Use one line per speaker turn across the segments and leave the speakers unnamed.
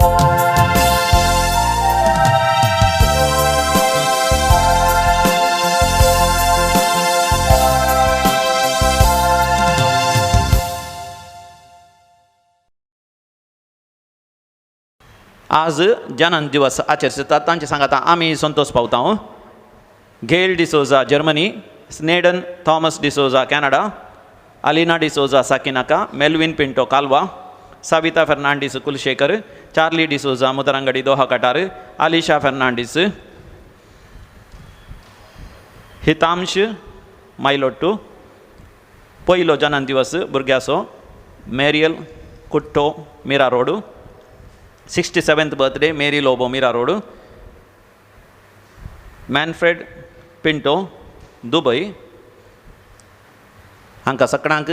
आज जनन दिवस आचरितात तांचे सांगाता आमी संतोष पावता. Gail D'Souza Germany, Snedon Thomas D'Souza Canada, Alina D'Souza Sakinaka, Melvin Pinto Kalwa, Savita Fernandes Kulashekar, Charlie D'Souza Mudarangadi Doha Qatar, Alisha Fernandes, Hitamsh Mailottu. पयलो जनन दिवस भुरग्याचो Mariel Kutto Mira road, 67th birthday Mary Lobo Mira road, Manfred Pinto Dubai. हांकां सगळ्यांक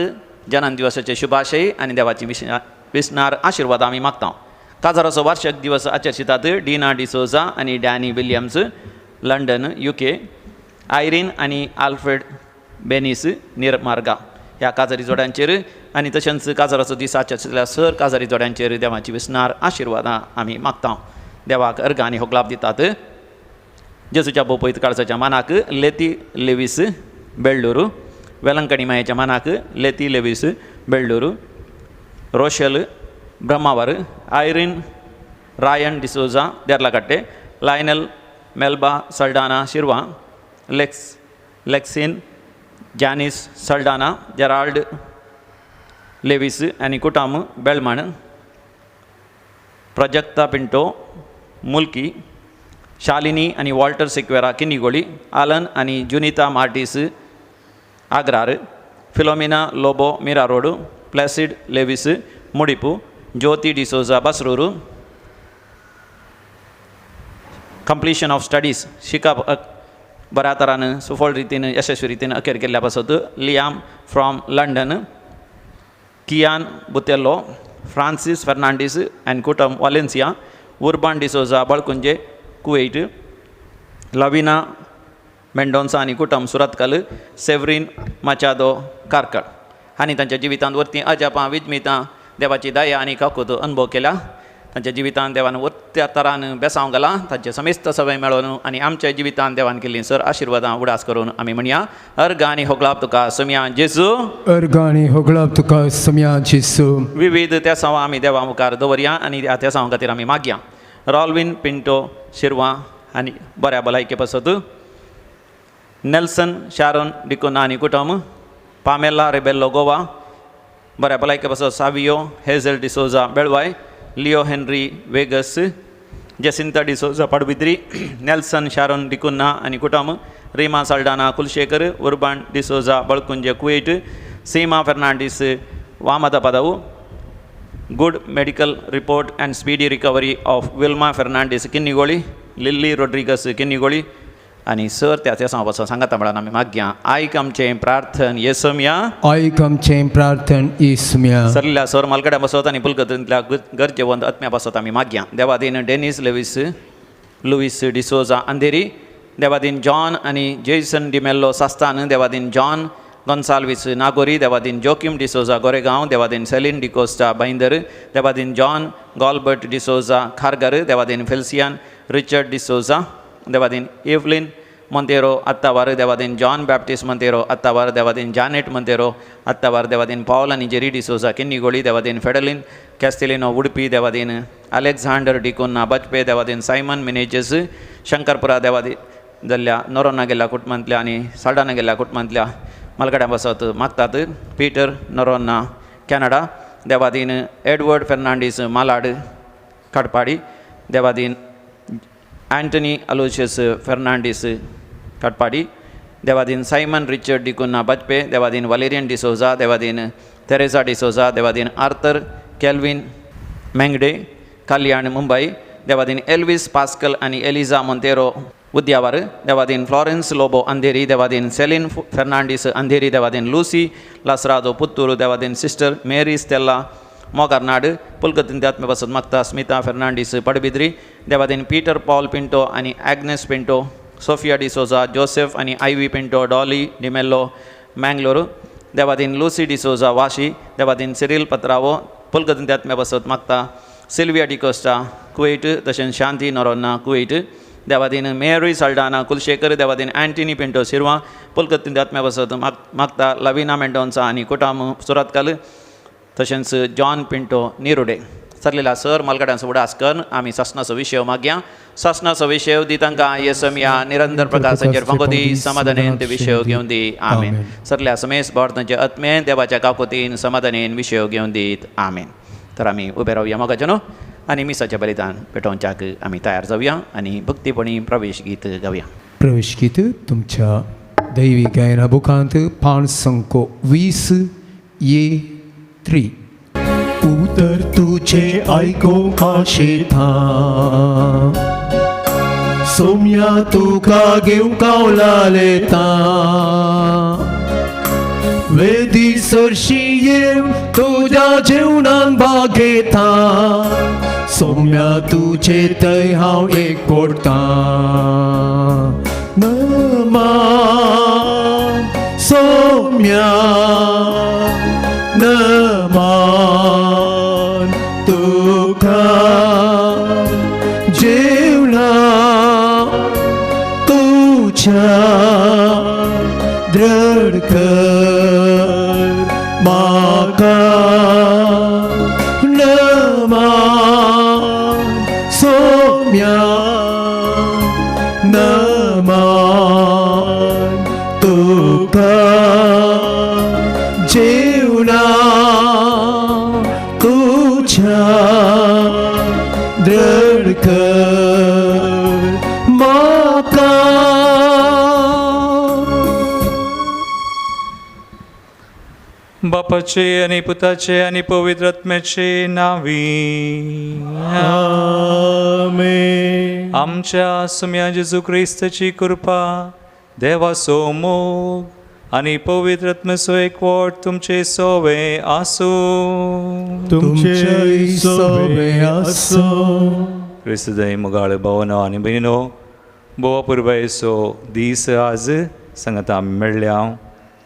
जनन दिवसाचे शुभाशय आनी देवाची विसनार आशिर्वाद आमी मागता. काजाराचो वार्षिक दिवस आचरितात डिना डिसोजा आनी Danny Williams London UK, Irene आनी आल्फ्रेड बेनीस निर्मार्गा. ह्या काजारी जोड्यांचेर आनी तशेंच काजाराचो दीस आचरितल्या सर काजारी जोड्यांचेर देवाची विसनार आशिर्वादां आमी मागता. देवाक अर्घ आनी होगलाप दितात. जेजूच्या बोपयत काळजाच्या मानाक लेती लेवीस बेळ्ळूर, वेलंकणी मायेच्या मानाक Letty Lewis Bellur, Rochelle Brahmavar, Irene Ryan D'Souza Derlakatte, Lionel Melba Saldanha Shirva, Lexin Janice Saldanha, Gerald Lewis आनी कुटाम बेलमाण, प्रजक्ता पिंटो मुल्की, शालिनी आनी वॉल्टर सिक्वेरा किन्नीगोळी, आलन आनी Junita Martis Agrar, Philomena Lobo Mira road, Placid Lewis Mudipu, Jyoti D'Souza Basrur. Completion of studies शिकप बऱ्या तरान सुफळ रितीन यशस्वी रितीन अखेर केल्ल्या पासत Liam from London, Kian Butello, Francis Fernandes and कुटम Valencia, Urban D'Souza Balkunje Kuwait, Lavina Mendonca आनी कुटम सुरतकल, सेवरीन माचादो कार्कळ. आनी तांच्या जिवितांत वरतीं अजापां विजमितां देवाची दया आनी काकूत अनुभव केल्या. तांच्या जिवितांत देवान वरत्या तरान बेसांव घालां. तांचे समेस्त सवय मेळोवन आनी आमच्या जिवितांत देवान केल्लीं सर आशिर्वादां उडास करून आमी म्हणया अर्घ आनी होगळाप तुका सम्या जेजू.
अर्घ आनी होगळाप तुका सम्या जेजू.
विविध तेसांवां आमी देवा मुखार दवरया आनी ह्या तेसांवां खातीर आमी मागया. रॉल्वीन पिंटो शिरवा आनी बऱ्या भलायके पासत, नेल्सन शारोन डिकोना आनी कुटम, पामेला रेबेल्लो गोवा बऱ्या भलायके पासत, Savio Hazel D'Souza Belvai, Leo Henry Vegas, Jacinta D'Souza Padubidri, Nelson Sharon D'Cunha आनी कुटम, Rima Saldanha Kulashekar, Urban D'Souza Balkunje Kuwait, Seema Fernandes Vamada Padavu. Good medical report and speedy recovery of Wilma Fernandes Kinnigoli, Lily Rodrigues Kinnigoli. आनी sir त्या तेसांव पासून सांगाता म्हळ्यार आमी मागया. आयक आमचें प्रार्थन येसम्या.
आयक आमचें प्रार्थन येसम्या.
सरल्या सर मालकड्या बसत आनी पुलकतंतल्या गरजेवंत आत्म्या पासत आमी मागया. देवादीन डेनीस लेवीस लुईस डिसोजा अंधेरी, देवादीन जॉन आनी जेसन डिमेल्लो सास्तान, देवादीन जॉन गोन्साल्वीस नागोरी, देवादीन जोकीम डिसोजा गोरेगांव, देवादीन सेलीन डिकोस्टा भाईंदर, देवादीन जॉन गॉल्बर्ट डिसोजा खारगर, देवादीन फेल्सियान रिचर्ड डिसोजा, देवादीन इवलीन मोंतेरो आत्तावार, देवादीन जॉन बॅप्टिस्ट मोंतेरो आत्तावार, देवादीन जानेट मोंतेरो आत्तावार, देवादीन पावल आनी जेरी डिसोजा किन्नीगोळी, देवादीन फेडलिन कॅस्टेलिनो उडपी, देवादीन अलेक्झांडर डिकोन्ना बजपे, देवादीन सायमन मिनेजस शंकरपुरा, देवादी जाल्ल्या नोरोना गेल्ल्या कुटुंबांतल्या आनी साल्डाना गेल्ल्या कुटुंबांतल्या मालगड्यां बसत मागतात. पीटर नोरोन्ना कॅनडा, देवादीन एडवर्ड फेर्नांडीस मालाड काटपाडी, देवादीन अँटनी अलोशियस फेर्नांडीस काटपाडी, देवादीन सायमन रिचर्ड डिकुन्ना बाजपे, देवादीन वालेरियन डिसोजा, देवादीन तेरेसा डिसोजा, देवादीन आर्थर कॅल्विन मेंगडे कल्याण मुंबई, देवादीन एल्वीस पास्कल आनी एलिजा मोंतेरो उद्यावर, देवादीन फ्लॉरेन्स लोबो अंधेरी, देवादीन सेलीन फेर्नांडीस अंधेरी, देवादीन लुसी लासरादो पुत्तूर, देवादीन सिस्टर मेरी स्टेल्ला मोगारनाड पुलकतीन आत्मे बसत मागता. स्मिता फेर्नांडीस पडबिद्री, देवादीन पीटर पॉल पिंटो आनी Agnes Pinto, Sophia D'Souza, Joseph आनी आयवी पिंटो, डॉली डिमेल्लो मँगलोर, देवादीन लुसी डिसोजा वाशी, देवादीन सिरील पत्रावो पुलकतीन आत्मे बसत मागता. सिल्विया डिकोस्टा कुवेट तशेंच शांती नोरोन्ना कुवेट देवादीन मेरी साल्डाना कुलशेखर देवादीन अँटनी पिंटो सिरवा पुलकत्तीन आत्म्या पासत मागता लविना मेंडोन्सा आनी कुटाम सुरातकाल तशेंच जॉन पिंटो निरुडे सरलेल्या सर मालगाड्यांचो उडास करून आमी सासणाचो विशय मागया. सासणाचो विशय दी तांकां येसमया निरंतर प्रकाशाचेर फांको दी समाधानेन ते विशय घेवन दी आमेन. सरल्या समेस भारतांचे आत्मे देवाच्या काकोतीन समाधानेन विशय घेवन दीत आमेन. तर आमी उबे रावया मोगाचे न्हू आनी मिसाच्या बलिदान पेटोवच्याक आमी तयार जावया आनी भक्तीपणी प्रवेश गीत गावया.
प्रवेश गीत तुमच्या दैवी गायना बुकांत 520 A3. उतर तुझे आयकूंक आशेता सोम्या तुका घेवंक पावलालेता वेदी सरशी येवन तुज्या जेवणान भागयता सोम्या तुजे थंय हांव एक कोरतां नमान सोम्या नमान तुका जेवणा तुझ्या दृढ कर म्हाका नमान सोम्या नमान तुका जेवणा तुझ्या दृढ कर म्हाका.
बापाचे आनी पुताचे आनी पवित्र आत्म्याचे नावी
आमेन.
आमच्या सुम्या जेजू क्रिस्ताची कृपा देवाचो मोग आनी पवित्र आत्म्याचो एकवट तुमचे सोवे आसूं.
तुमचे सोबे आसूं.
क्रिस्तदय मोगाळ भावनो आनी भयणीनो, बोवा पुरबायेचो दीस आज सांगात आमी मेळ्ळ्या.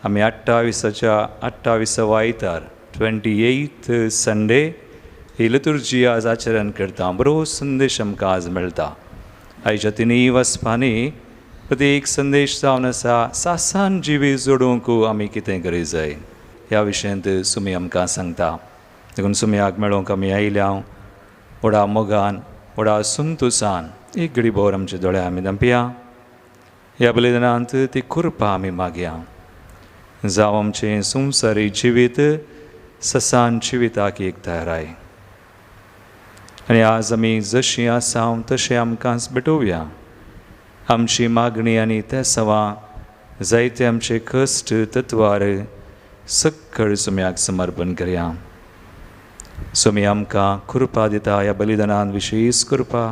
आमी अठ्ठावीसाच्या अठ्ठावीसो आयतार 28 संडे ही लितुर्जी आज आचरण करता. बरो संदेश आमकां आज मेळटा. आयच्या तिनूय वचपांनी प्रत्येक संदेश जावन आसा सासान जिवी जोडूंक आमी कितें करीत जाय ह्या विशयांत सुमी आमकां सांगता. देखून सुमयाक मेळोवंक आमी आयल्या व्हडा मोगान व्हडा संतोसान एक घडी भोर आमचे दोळे आमी धांपया. ह्या बलिदानांत ती कृपा आमी मागया. जावं आमचें संवसारी जिवीत ससान जिविताक एक तयाराय आनी आज आमी जशीं आसा तशें आमकांच भेटोवया. आमची मागणी आनी ते सवां जायते आमचे कश्ट तत्वार सक्कळ सुम्याक समर्पण करया. सुमी आमकां कृपा दिता ह्या बलिदानान विशेश कृपा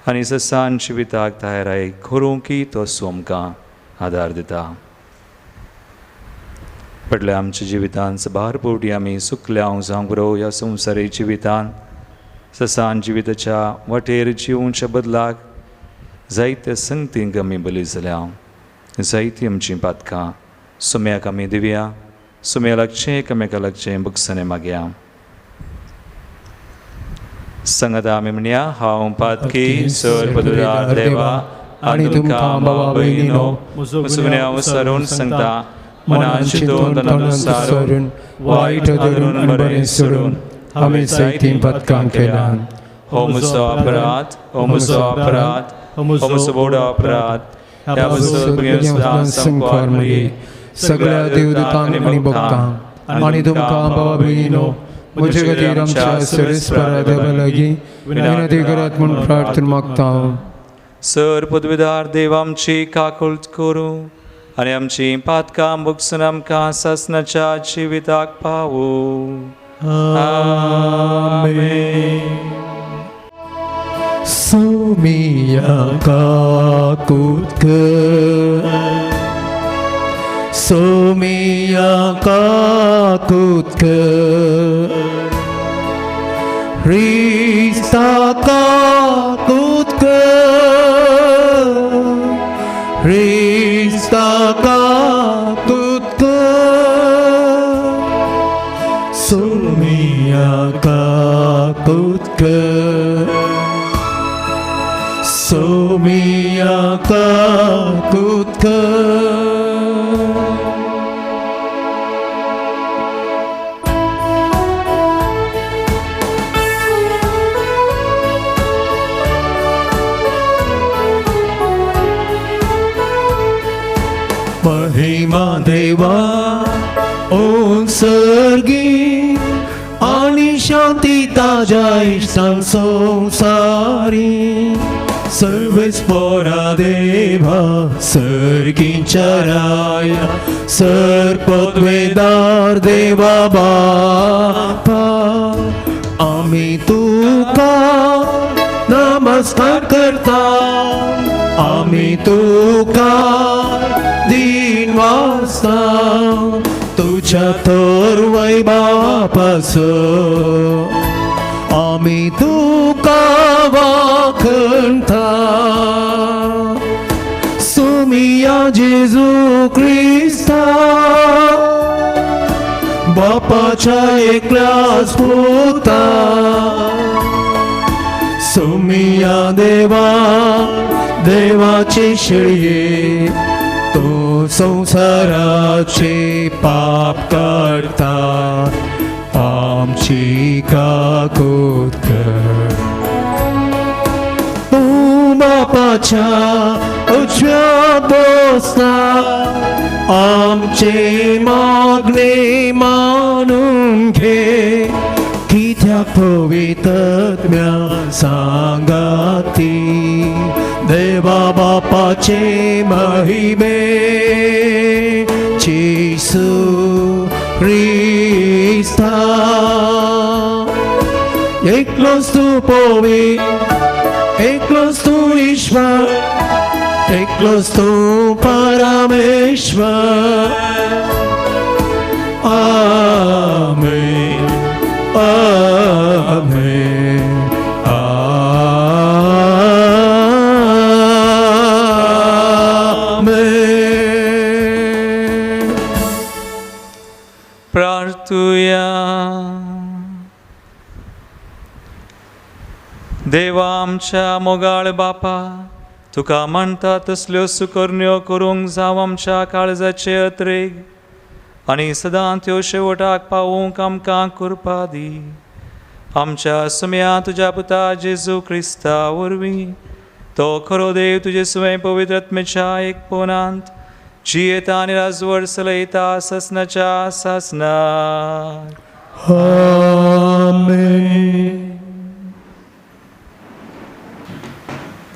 आनी ससान जिविताक तयाराय करूंक तो सो आमकां आदार दिता. पडल्या आमच्या जिवितान सबार पवटी आमी सुकल्या जावंक बरो ह्या संवसारी जिवितान ससान जिविताच्या वाटेर जिवच्या बदलाक जायत्या संगतींक आमी बली जाल्या. जायतीं आमचीं पातकां सुम्याक आमी दिवया. सुम्या लागचें एकामेका लागचें बुकसणे मागया. सांगात आमी म्हणया, हांव पातकी सर पदुरा देवा आनी तुमकां भावा भयणीनो म्हजो गुन्यांव सारून सांगता मनान चिंतून तनान सारून
वायट धरून बरें सोडून आमी जायतीं पदकां केल्यान.
हो म्हजो अपराध, हो म्हजो अपराध, हो म्हजो व्हडो अपराध. ह्या पासून
संकवार मगे सगळ्या देवदूतांक आनी भक्तांक आनी तुमकां भावा भयणीनो म्हजे खातीर आमच्या सर्वेस्परा देवा लागीं विनंती करात म्हूण प्रार्थना मागता.
सर पदवीदार देव आमची काकुळट करूं आनी आमची पातकां भोगसून आमकां सासणाच्या जिविताक पावूं. आमेन.
सोमिया काकूत कर सोमिया काकूत कर क्रिस्ता काकूत कर क्रिस्ता काकूत कर सोमिया काकूत
काकूत कर, सोमिया काकूत कर। महिमा देवा ओंसर्गी आणि शांती ताज्या इश्टांक संवसारी। सर्वेस पोरा देवा सर्गींच्या राया, सर पदवेदार देवा बापा, आमी तुका नमस्कार करता, आमी तुका दीन वासता, तुझ्या थोर वैभावापासो आमी तुका वाखणता। सुमिया जेजू क्रिस्ता बापाच्या एकल्याच पुता, सुमिया देवा देवाचे शेळये, तो संवसाराचे पाप काडता, आमची काकूत कर। तूं बापाच्या उजव्या बसता, आमचे मागणे मानून घे, कित्याक पवित्रत्म्या सांगाती देवा बापाचे महिमे जेसू क्रिस्ता। एकलोच तूं पवित्र, एकलोच तूं ईश्वर, एकलोच तूं परमेश्वर। आमेन आमेन आमेन।
प्रार्थुया। देवा आमच्या मोगाळ बापा, तुका म्हणटा तसल्यो सुकरण्यो करूंक जावं आमच्या काळजाचे अत्रेग आनी सदां त्यो शेवटाक पावूंक आमकां कृपा दी। आमच्या सुम्या तुज्या पुता जेजू क्रिस्ता वरवीं, तो खरो देव तुजे सुवें पवित्र आत्म्याच्या एकपणांत जियेता आनी राजवट चलयता सासणाच्या सासणाक।
आमेन।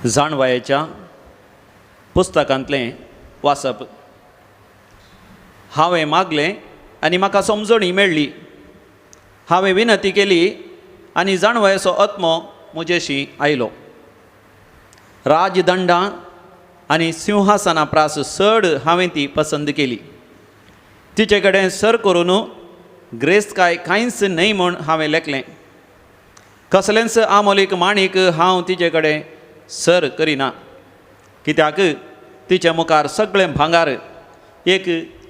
जाणवायेच्या पुस्तकांतलें वाचप। हांवें मागलें आनी म्हाका समजणी मेळ्ळी, हांवें विनंती केली आनी जाणवायेचो आत्मो म्हजेशी आयलो। राजदंडां आनी सिंहासना प्रास चड हांवें ती पसंद केली, तिचे कडेन सर करून ग्रेस्तकाय कांयच न्हय म्हूण हांवें लेखलें। कसलेंच आमोलीक माणीक हांव तिचे कडेन सर करिना, कित्याक तिच्या मुखार सगळें भांगार एक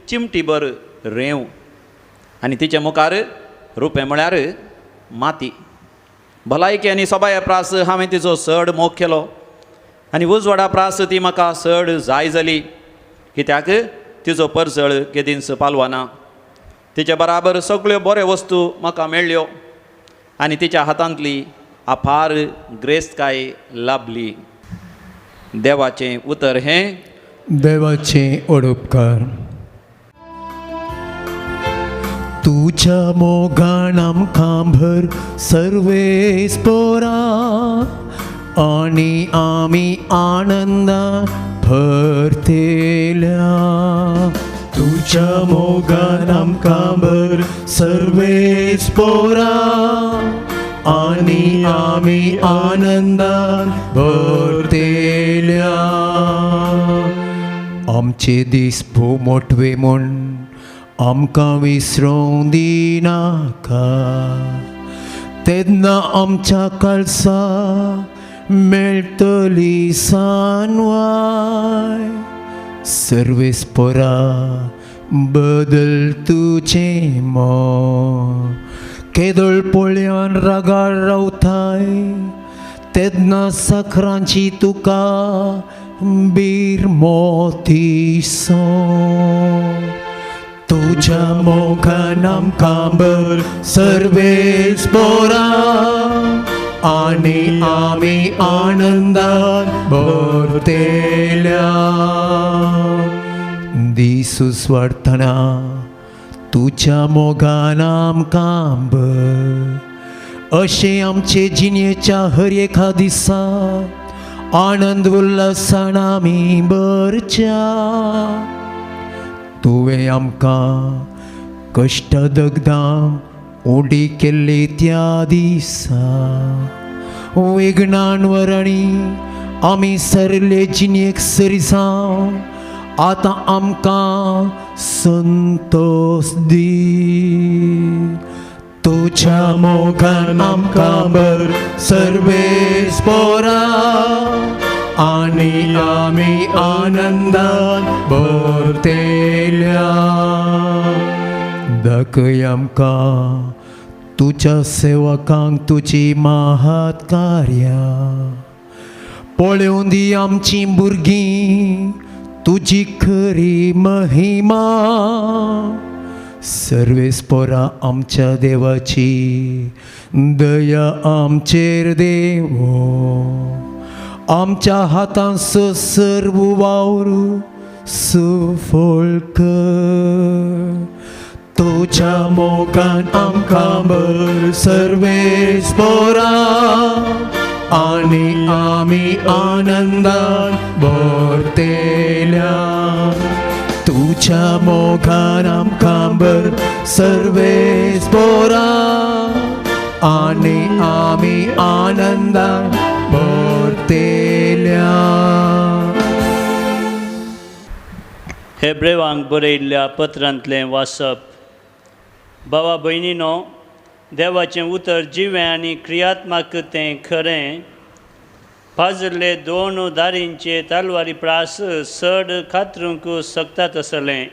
चिमटीभर रेंव आनी तिच्या मुखार रुपें म्हळ्यार माती। भलायकी आनी सोबाया प्रास हांवें तिचो चड मोग केलो आनी उजवाडा प्रास ती म्हाका चड जाय जाली, कित्याक तिचो परजळ केदींच पालवाना। तिचे बराबर सगळ्यो बऱ्यो वस्तू म्हाका मेळ्ळ्यो आनी तिच्या हातांतली अपार ग्रेस्तकाय लाभली। देवाचें उतर हें
देवाचें ओडपकार।
तुझ्या मोगान आमकां भर सर्वेस पोरा, आनी आमी आनंदान भरतेल्या। तुझ्या मोगान आमकां भर सर्वेस पोरा, आनी आमी आनंदान भरतेल्या।
आमचे दीस भोव मोटवे म्हूण आमकां विसरूंक दिनाका, तेन्ना आमच्या काळसा मेळटली सानवाय। सर्वेस पोरा बदल तुजें मोग, केदळ पोळ्यान रागार रावताय तेन्ना साखरांची तुका बिरमोती सो. तुज्या मोगान आमकां भर सर्वेस पोरा आनी आमी आनंदान भरतेल्या. दिसूस वाडटना तुज्या मोगान आमकां भर अशें आमचे जिणेच्या हर एका दिसा आनंद उल्हासान आमी भरच्या. तुवें आमकां कश्ट दगदां उडी केल्ली त्या दिसा विघ्नान वरणी आमी सरले जिणेक सरिसांव आतां आमकां संतोस दी. तुज्या मोगान आमकां भर सर्वेस पोरा आनी आमी आनंदान भरतेल्या. दाखय आमकां तुज्या सेवकांक तुजी महात कार्यां पळोवन दी आमचीं भुरगीं तुजी खरी महिमा. सर्वेस पोरा आमच्या देवाची दया आमचेर देवो आमच्या हातांचो सर्व वावर सुफळ कर. तुज्या मोगान आमकां भर सर्वेस पोरा आनी आमी आनंदान भरतेल्या. तुज्या मोगान आमकां भर सर्वेस पोरा आनी आमी आनंदान भरतेल्या.
हेब्रेवांक बरयल्ल्या पत्रांतलें वाचप. बाबा भयणीनो, देवाचें उतर जिवें आनी क्रियात्मक तें खरें. पाजरले दोन दारींचे तलवारी प्रास चड कातरूंक शकता तसलें.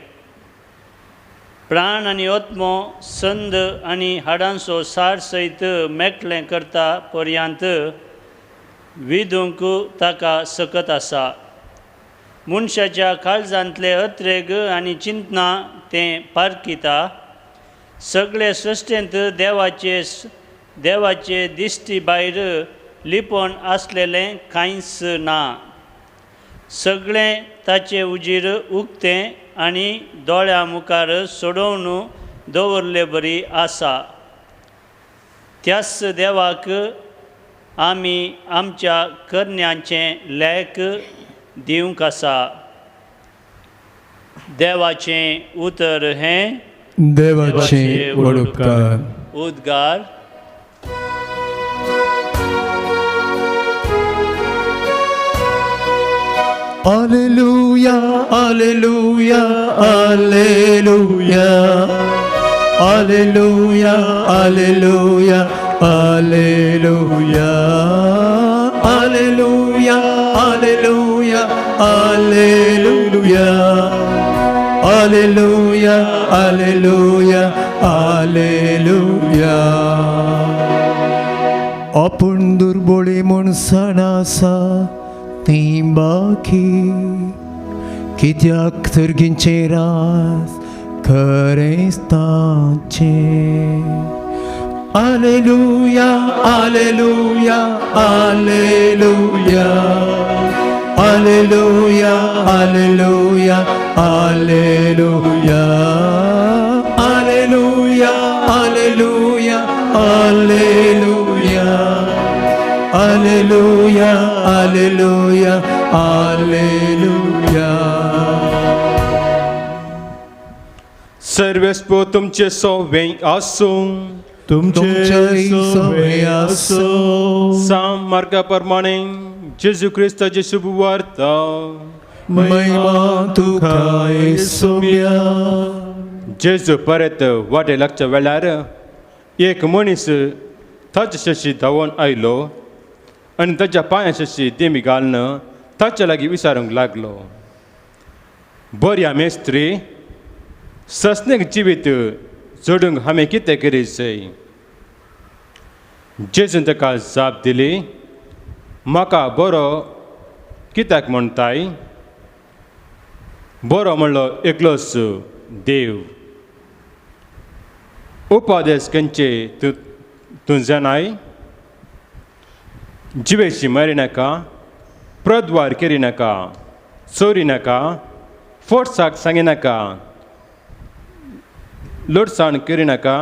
प्राण आनी आत्मो संद आनी हाडांचो सार सयत मेकळें करता पर्यांत विदूंक ताका सकत आसा. मनशाच्या काळजांतले अत्रेग आनी चिंतना तें पारखिता. सगळे सृश्टेंत देवाचे देवाचे दिश्टी भायर लिपोवन आसलेलें कांयच ना. सगळें ताचे उजीर उक्तें आनी दोळ्यां मुखार सोडोवन दवरले बरी आसा. त्याच देवाक आमी आमच्या करण्यांचें लेख दिवंक आसा. देवाचें उतर हें
देवाचे व्हड उपकार.
उद्गार.
Alleluia, Alleluia, Alleluia, Alleluia, Alleluia, Alleluia, Alleluia, Alleluia, Alleluia, Alleluia, Alleluia, Alleluia. आपण दुर्बोळी म्हूण सण आसा ती बाकी कित्याक सर्गींचे रास खरेंच ताचें. Alleluia, Alleluia, Alleluia, Alleluia, Alleluia, Alleluia, Alleluia, Alleluia, Alleluia, Alleluia, Alleluia, Alleluia.
सर्वेस्पो तुमचे सोवे आसूं.
तुमचे सोवे आसूं.
साम मार्गा प्रमाणे जेजू क्रिस्ताची शुभ वार्ता.
महिमा तुका येसुम्या.
जेजू परत वाटे लागच्या वेळार एक मनीस ताचे शशी धांवून आयलो आनी ताच्या पांया शशी देमी घालून ताच्या लागीं विचारूंक लागलो, बऱ्या मेस्त्री, सस्नेक जिवीत जोडूंक हांवें कितें करीत जाय? जेजून ताका जाप दिली, म्हाका बरो कित्याक म्हणटाय? बरो म्हणलो एकलोच देव. उपदेश खंयचे तूं तूं जाणाय? जिवेशी मारिनाका, प्रद्वार करिनाका, चोरी नाका, फोटसाक सांगिनाका, लोटसाण करिनाका,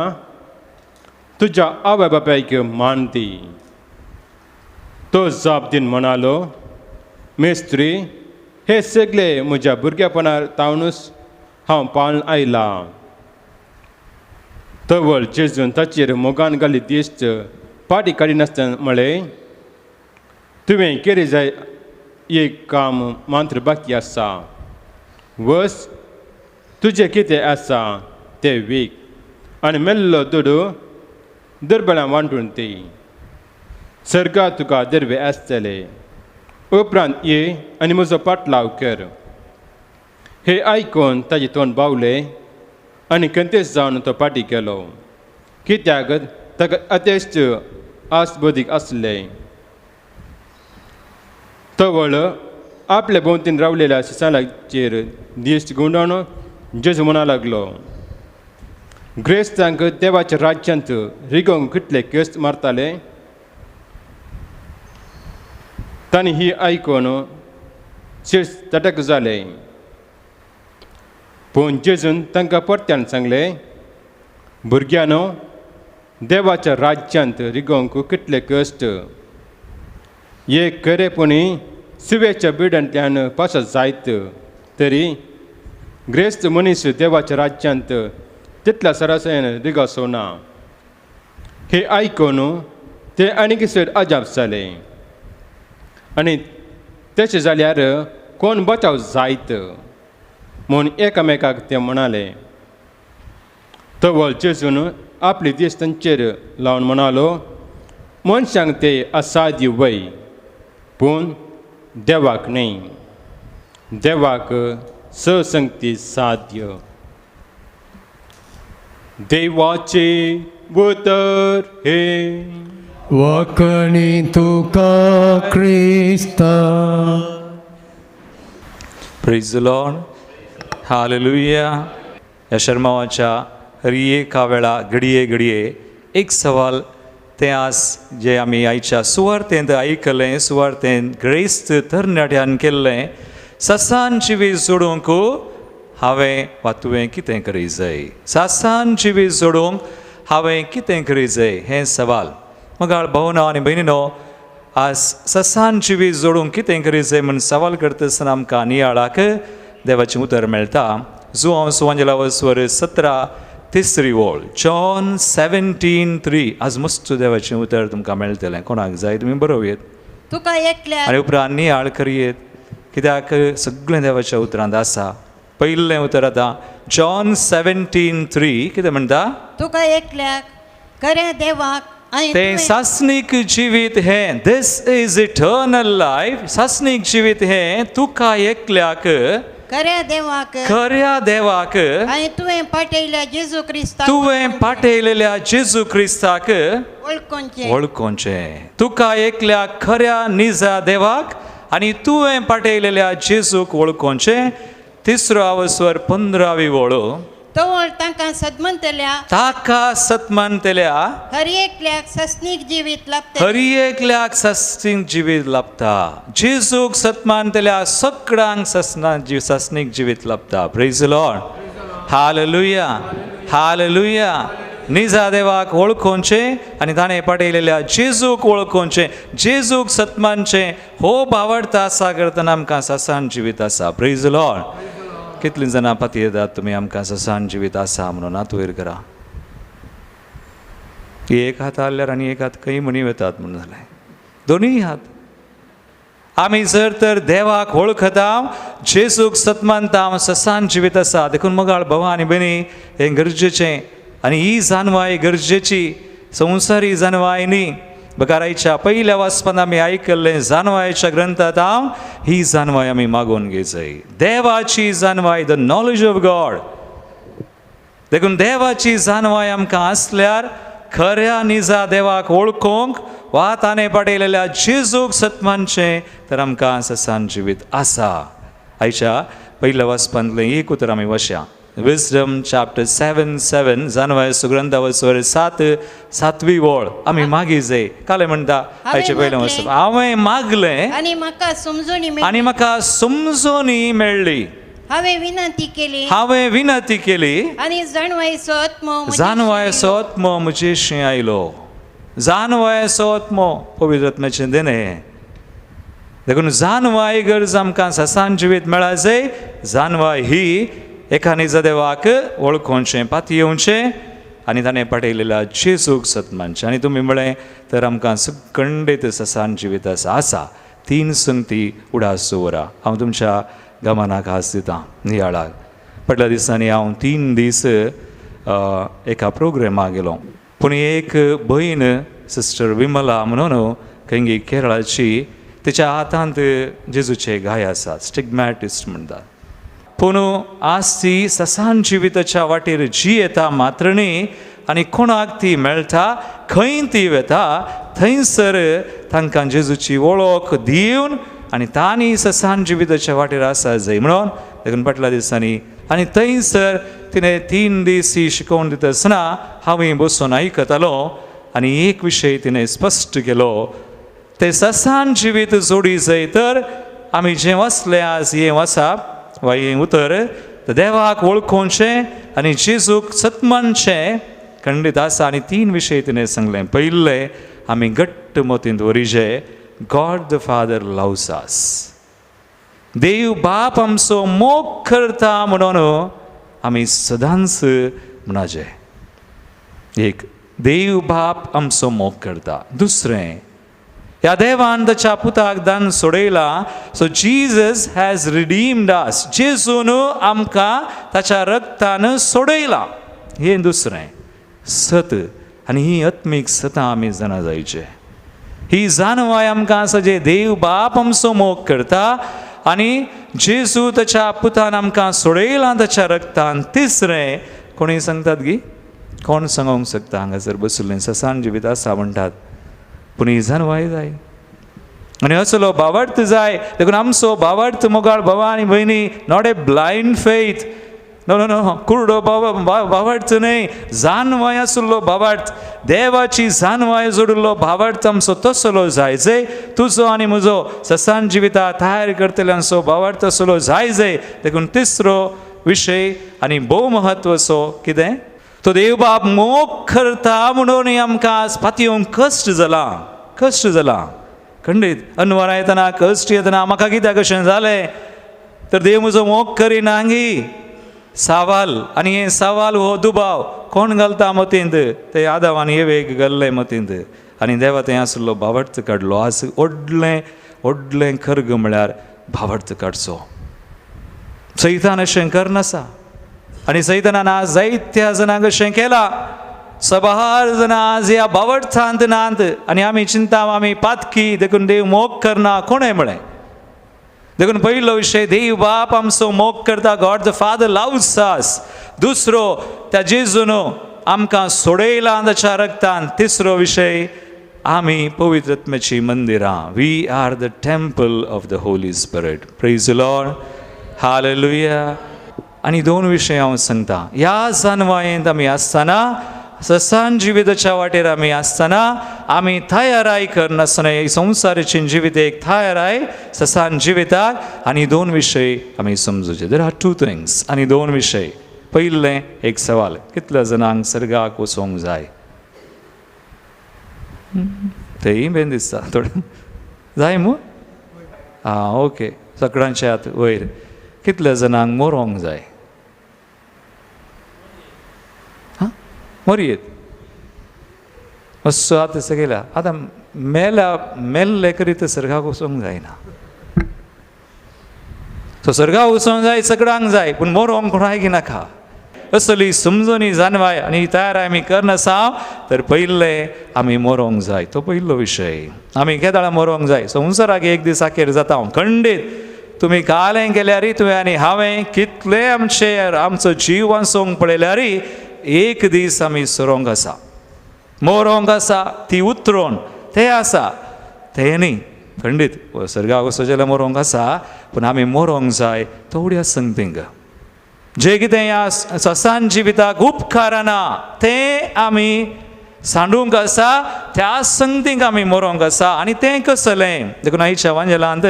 तुज्या आवय बापायक मान दी. तो जाप दीन म्हणालो, मेस्त्री, हे सगळे म्हज्या भुरगेपणार तावनूच हांव पाळून आयलां. तवळ जेजून ताचेर मोगान घाली दिश्ट पाटी काडिनासतना म्हळें, तुवें केरी जाय एक काम मात्र बाकी आसा. वस, तुजें कितें आसा तें वीक आनी मेल्लो दुडू दुर्बळां वांटून दी. सर्गात तुका दर्वे आसतले. उपरांत ये आनी म्हजो पाटलाव कर. हे आयकून ताजें तोंड बावलें आनी खंतेच जावन तो पाटी गेलो, कित्याक ताका अतेश्ट आसबोधीक आसलें. तवळ आपल्या भोंवतीन रावलेल्या शिसालाचेर दिश्ट गुंडावन जेजू म्हणा लागलो, ग्रेस्तांक देवाच्या राज्यांत रिगोवंक कितले केस्त मारताले. तांणी ही आयकून शीर्ष तटक जाले. पूण जेजून तांकां परत्यान सांगलें, भुरग्यांनो, देवाच्या राज्यांत रिगोवंक कितले कश्ट. एक खरेपणी सुवेच्या बिडांतल्यान पासत जायत तरी ग्रेस्त मनीस देवाच्या राज्यांत तितल्या सरासरीन रिगसो ना. हे आयकून ते आनीक चड अजाप जाले आनी तशें जाल्यार कोण बचाव जायत म्हूण एकामेकाक ते म्हणाले. तवळ जेजून आपली दीस तांचेर लावन म्हणालो, मनशांक ते असाध्य वय, पूण देवाक न्हय. देवाक ससंगती साध्य. देवाचे उतर हे
वाकणी तुका क्रिस्ता.
Praise the Lord. Hallelujah. ह्या शर्मावाच्या हर एका वेळा घडये घडये एक सवाल तें आज जे आमी आयच्या सुवार्थेंत आयकलें, सुवार्थेंत ग्रेस्त तरणाट्यान केल्लें, ससान जिवीत जोडूंक हांवें वा तुवें कितें करी जाय? सासान जिवीत जोडूंक हांवें कितें करी जाय हें सवाल. मगाळ भावना आनी भयणीनो, आज ससान जिवीत जोडूंक कितें करी जाय म्हूण सवाल करता आसतना आमकां नियाळाक देवाचें उतर मेळटा. जुआंव सुवांजेला 17 तिसरी ओळ, जॉन 17:3. आज मस्त देवाचें उतर तुमकां मेळटलें. कोणाक जाय तुमी बरोवयेत
तुका एकल्या
आनी उपरांत नियाळ करयेत, कित्याक सगळें देवाच्या उतरांत आसा. पयलें उतर आतां जॉन 17:3 कितें म्हणटा?
तुका एकल्याक खऱ्या देवाक आनी
तें
तुवें
सासणीक जिवीत हें, this is eternal life. सासणीक जिवीत हें तुका एकल्याक
खऱ्या देवाक
खऱ्या देवाक
आनी तुवें पाठयल्या जेजू क्रिस्ताक
तुवें पाठयलेल्या जेजू क्रिस्ताक
वळखुचें.
वळखुचें. तुका एकल्या खऱ्या निजा देवाक आनी तुवें पाठयलेल्या जेजूक वळखुचें. तिसरो आवस्वर 15वी वळ.
तवळ तांकां सदमंतल्या
ताका सतमानतल्या
हर एकल्याक सस्नीक जिवीत लाभतलें.
हर एकल्याक सस्नीक जिवीत लाभता. जेजूक सतमानतल्या सगळ्यांक ससना सस्नीक जिवीत लाभता. Praise Lord. Hallelujah. Hallelujah. निजा देवाक वळखुचें आनी ताणें पाठयलेल्या जेजूक वळखुचें, जेजूक सतमानचें हो भावार्थ आसा करतना आमकां ससान जिवीत आसा. Praise Lord. कितलीं जाणां पातयेतात तुमी आमकां ससान जिवीत आसा म्हणून? हात वयर करा. एक हात हाल्ल्यार आनी एक हात खंय म्हणी वतात म्हणून जालें. दोनूय हात. आमी जर तर देवाक वळखता, जेजूक सतमानता, ससान जिवीत आसा. देखून मगाळ भावा आनी भयणी, हें गरजेचें आनी ही जानवाय गरजेची, संवसारी जानवाय न्ही. बकारायच्या पयल्या वाचपान आमी आयकल्लें जानवायच्या ग्रंथात हांव ही जानवाय आमी मागोवन घेवचय, देवाची जानवाय, the knowledge of God. देखून देवाची जानवाय आमकां आसल्यार खऱ्या निजा देवाक वळखूंक वा ताणें पाठयलेल्या जेजूक सत्मानचें तर आमकां ससान जिवीत आसा. आयच्या पयल्या वाचपांतलें एक उतर आमी वशया, विजडम चॅप्टर 7:7, जानवाय सुग्रंथावसर 7 सातवी वळ आमी मागीर जाय. कालें म्हणटा आयचें पयलें वाचप, हांवें मागलें
आनी म्हाका समजणी मेळ्ळी,
आनी म्हाका समजणी मेळ्ळी,
हांवें विनंती केली,
हांवें विनंती केली
आनी जाणवायचो आत्मो
जाणवायचो आत्मो म्हजेशी आयलो. जाणवायचो आत्मो पवित्र आत्म्याचें देणें. देखून जाणवाय गरज आमकां ससान जिवीत मेळा जाय. जाणवाय ही एका निजा देवाक वळखोवचें, पातयेवचें आनी ताणें पाठयलेल्या जेजूक सत्मानचें. आनी तुमी म्हळें तर आमकां सुखंडीत ससान जिवीत आसा आसा. 3 संगती उडास दवरा. हांव तुमच्या गमनाक हास दितां नियाळाक. फाटल्या दिसांनी हांव 3 दीस एका प्रोग्रामाक गेलो. पूण एक भयण सिस्टर विमला म्हणून खंय केरळाची, तिच्या हातांत जेजूचे घाय आसात, स्टिग्मॅटिस्ट म्हणटात. पूण आज ती ससान जिविताच्या वाटेर जी येता मात्र न्ही, आनी कोणाक ती मेळटा, खंय ती वता थंयसर तांकां जेजूची वळख दिवन आनी तांणी ससान जिविताच्या वाटेर आसा जाय म्हणून. देखून फाटल्या दिसांनी आनी थंयसर तिणें 3 दीस ही शिकोवन दिता आसतना हांवें बसून आयकतालो आनी एक विशय तिणें स्पश्ट केलो, ते ससान जिवीत जोडी जाय तर आमी जें वाचलें आज हें वाचप वा हें उतर देवाक वळखोवचें आनी जेजूक सत्मानचें खंडीत आसा. आनी 3 विशय तिणें सांगलें. पयलें आमी घट्ट मतींत दवरिजे, God the Father loves us. देव बाप आमचो मोग करता म्हणून आमी सदांच म्हणाचे. एक, देव बाप आमचो मोग करता. दुसरें, ह्या देवान ताच्या पुताक दान सोडयला, so Jesus has redeemed us. जेजून आमकां ताच्या रक्तान सोडयला. हें दुसरें सत. आनी ही आत्मीक सतां आमी जाणा जायचे. ही जाणवाय आमकां आसा जे देव बाप आमचो मोग करता आनी जेजू ताच्या पुतान आमकां सोडयला ताच्या रक्तान. तिसरें, कोणीय सांगतात गी, कोण सांगूंक शकता हांगासर बशिल्लें ससान जिवीत आसा म्हणटात, पूण ही जाणवाय जाय आनी असलो भावार्थ जाय. देखून आमचो भावार्थ मोगाळ भावा आनी भयणी, not a blind faith, no no no, कुरडो भावार्थ न्हय, जाणवाय आशिल्लो भावार्थ, देवाची जाणवाय जोडिल्लो भावार्थ आमचो तसलो जाय जय तुजो आनी म्हजो ससान जिविता तयार करतल्यांचो भावार्थ असलो जाय जय. देखून तिसरो विशय आनी भोव महत्वाचो कितें, तो देव बाप मोग करता म्हणून आमकां आज पातयेवंक कश्ट जाला, कश्ट जाला खंडीत. अनवरां येतना कश्ट येतना म्हाका कित्याक कशें जालें तर देव म्हजो मोग करिना गी सवाल. आनी हें सवाल हो दुबाव कोण घालता मतींत, ते आदाव आनी एवेक घाल्लें मतींत आनी देवा थंय आसलो भावार्थ काडलो. आज व्हडलें व्हडलें खर्ग म्हळ्यार भावार्थ काडचो. सैतान अशें करनासा आनी सैतानान आज जायत्या जाणांक अशें केलां. सबार जाणां आज ह्या भावार्थांत नात आनी आमी चिंता आमी पातकी, देखून देव मोग करना कोणें म्हळें. देखून पयलो विशय, देव बाप आमचो मोग करता, God the Father loves us. दुसरो, त्या जेजून आमकां सोडयला ताच्या रक्तान. तिसरो विशय, आमी पवित्र आत्म्याची मंदिरां, we are the temple of the Holy Spirit. Praise the Lord, hallelujah. आनी 2 विशय हांव सांगता. ह्या जाणवायेंत आमी आसतना, ससान जिविताच्या वाटेर आमी आसतना, आमी तयाराय करनासतना संवसाराची जिवीत एक तयाराय ससान जिविताक. आनी 2 विशय आमी समजुचे. There are 2 things. आनी 2 विशय. पयलें एक सवाल, कितल्या जाणांक सर्गाक वचोंक जाय? तेय बेन दिसता थोडें जाय मू? आं ओके, सगळ्यांचे हात वयर. कितल्या जाणांक मरोंक जाय? मरयेत मातसो आतां सगळ्या आतां मेल्या मेल्ले करीत सर्गाक वचोंक जायना. सो सर्गाक वचोंक जाय सगळ्यांक जाय, पूण मरोंक कोणाक नाका. असली समजणी जाणवाय आनी तयार आमी करनासा तर पयलें आमी मरोंक जाय. तो पयलो विशय, आमी केदाळा मरोंक जाय. संवसाराक एक दीस अखेर जाता. हांव खंडीत तुमी कालें केल्यार तुवें आनी हांवें कितले आमचे आमचो जीव वाचोवंक पळयल्यार एक दीस आमी सरोंक आसा. मोरोंक आसा ती उतरोन तें आसा तें न्ही खंडीत सर्गाक वचो जाल्यार मोरोंक आसा पूण आमी मोरोंक जाय थोड्या संगतींक जें कितें ह्या ससान जिविताक उपकारना तें आमी सांडूंक आसा त्या संगतींक आमी मोरोंक आसा. आनी तें कसलें देखून आयच्या वांजेलांत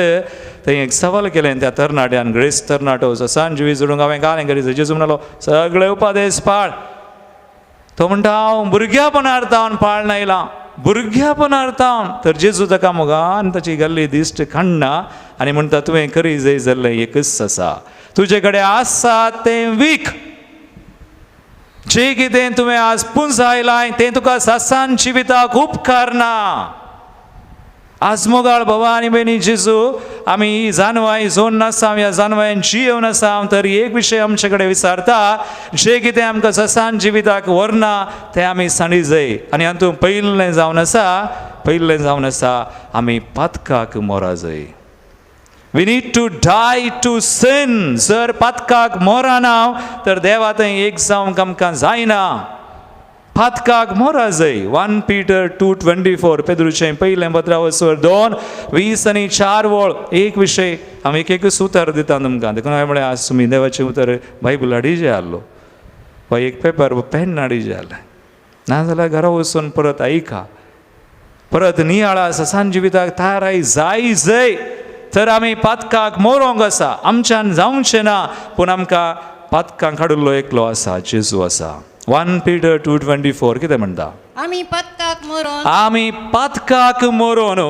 थंय एक सवाल केलें त्या तरणाट्यान, ग्रेस तरणाटो ससान जिवीत जोडूंक हांवें कालें करी. जेजू म्हणलो सगळे उपादेश पाळ. तो म्हणटा हांव भुरग्यापणार तावन पाळना आयलां, भुरग्यापणार तावन. तर जेजू ताका मोगान ताची गल्ली दिश्ट काडना आनी म्हणटा तुवें करी जाय जाल्लें एकच आसा, तुजे कडेन आसा तें वीक. जें कितें तुवें आज पुंजायलां तें तुका ससान जिविताक उपकारना. आज मोगाळ बाबा आनी भयणी जेजू आमी ही जानवाय जोन नासा, ह्या जानवायन जियेवन आसा. तर एक विशय आमचे कडेन विचारता, जें कितें आमकां ससान जिविताक व्हरना तें आमी सांडी जाय. आनी हातूंत पयलें जावन आसा, पयलें जावन आसा आमी पातकाक मोरा जाय. We need to die to sin. जर पातकाक मोराना तर देवा थंय एक जावंक आमकां जायना. पातकाक मोरा जाय. 1 Peter 2:24 पेद्रूचें पयलें पत्रावसर 2:20 वळ. एक विशय हांव एक एकच उतर दिता तुमकां. देखून हांवें म्हळें आज तुमी देवाचें उतर बायबल हाडीजे आहलो वा एक पेपर वा पेन हाडीजे आहलें, नाजाल्यार घरा वचून परत आयका, परत नियाळा ससान जिविताक तयाराय जाय जाय. तर आमी पातकाक मोरोंक आसा, आमच्यान जावचें ना, पूण आमकां पातकांक काडिल्लो एकलो आसा, जेजू आसा. 1 Peter 2:24 कितें म्हणटा?
आमी पातकाक मरोन,
आमी पातकाक मरोन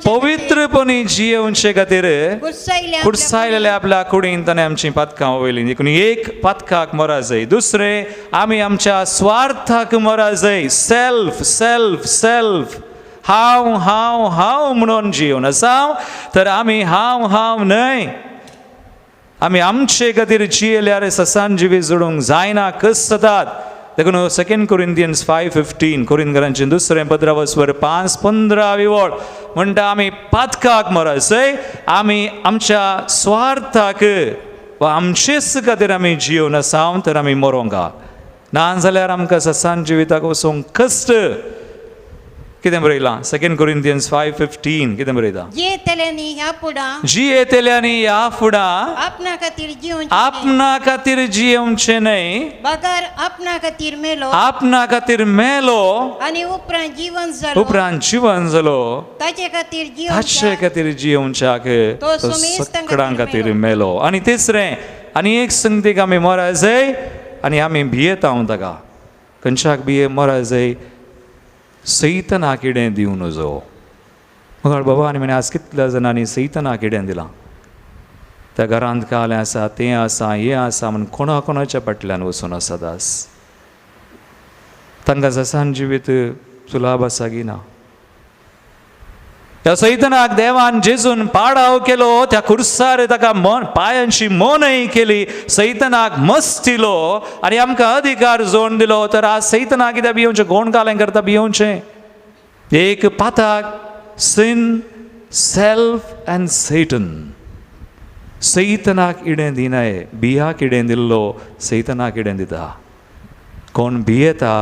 पवित्रपणे जियेवचे खातीर कुर्सायलेल्या आपल्या कुडीन ताणें आमची पातकां वयली. देखून एक पातकाक मरा जाय. दुसरें आमी आमच्या स्वार्थाक मरा जाय. सेल्फ सेल्फ सेल्फ, हांव हांव हांव म्हणून जियेवन आसा. तर आमी हांव हांव न्हय, आमी आमचे खातीर जियेल्यार ससान जिवीत जोडूंक जायना. कस जातात. देखून 2 Corinthians 5:15 कोरिंथकरांचें दुसरें पत्रावसवर 5:15 वळ म्हणटा आमी पातकाक मरासय, आमी आमच्या स्वार्थाक वा आमचेच खातीर आमी जियोवन आसा तर आमी मरोंक ना जाल्यार आमकां ससान जिविताक वचूंक कश्ट. कितें बरयलां? 2 Corinthians 5:15 कितें बरयता? जियेतल्यांनी ह्या फुडां
आपणा खातीर जियेवचें,
आपणा खातीर जियेवचें न्हय,
बगर आपणा खातीर मेलो,
आपणा खातीर मेलो
आनी उपरांत जिवन जालो,
उपरांत जिवन जालो,
ताचे खातीर
ताचे खातीर जियेवच्याक तो सगळ्यां खातीर मेलो. आनी तिसरें आनी एक संगतीक आमी मरा जाय आनी आमी भियेता हांव ताका खंयच्याक भिये मरा जाय, सैतना किडें दिवं नजो. मगर बाबा आनी म्हणे आज कितल्या जाणांनी सैतना किडें दिलां, त्या घरांत कालें आसा, तें आसा, हें आसा म्हूण कोणा कोणाच्या फाटल्यान वचून आसा दास. तांकां ससान जिवीत सुलाभ आसा की ना. त्या सैतनाक देवान जेजून पाडाव केलो, त्या खुर्सार ताका मन पायांची मनय केली, सैतनाक मस्त दिलो आनी आमकां अधिकार जोड दिलो. तर आज सैतनाक कित्याक भियोवचें? कोण कालें करता भियोवचें? एक पाताक सिन, सेल्फ एंड सैटन. सैतनाक इडें दिनाय, बियाक इडें दिल्लो सैतनाक इडें दिता. कोण भियेता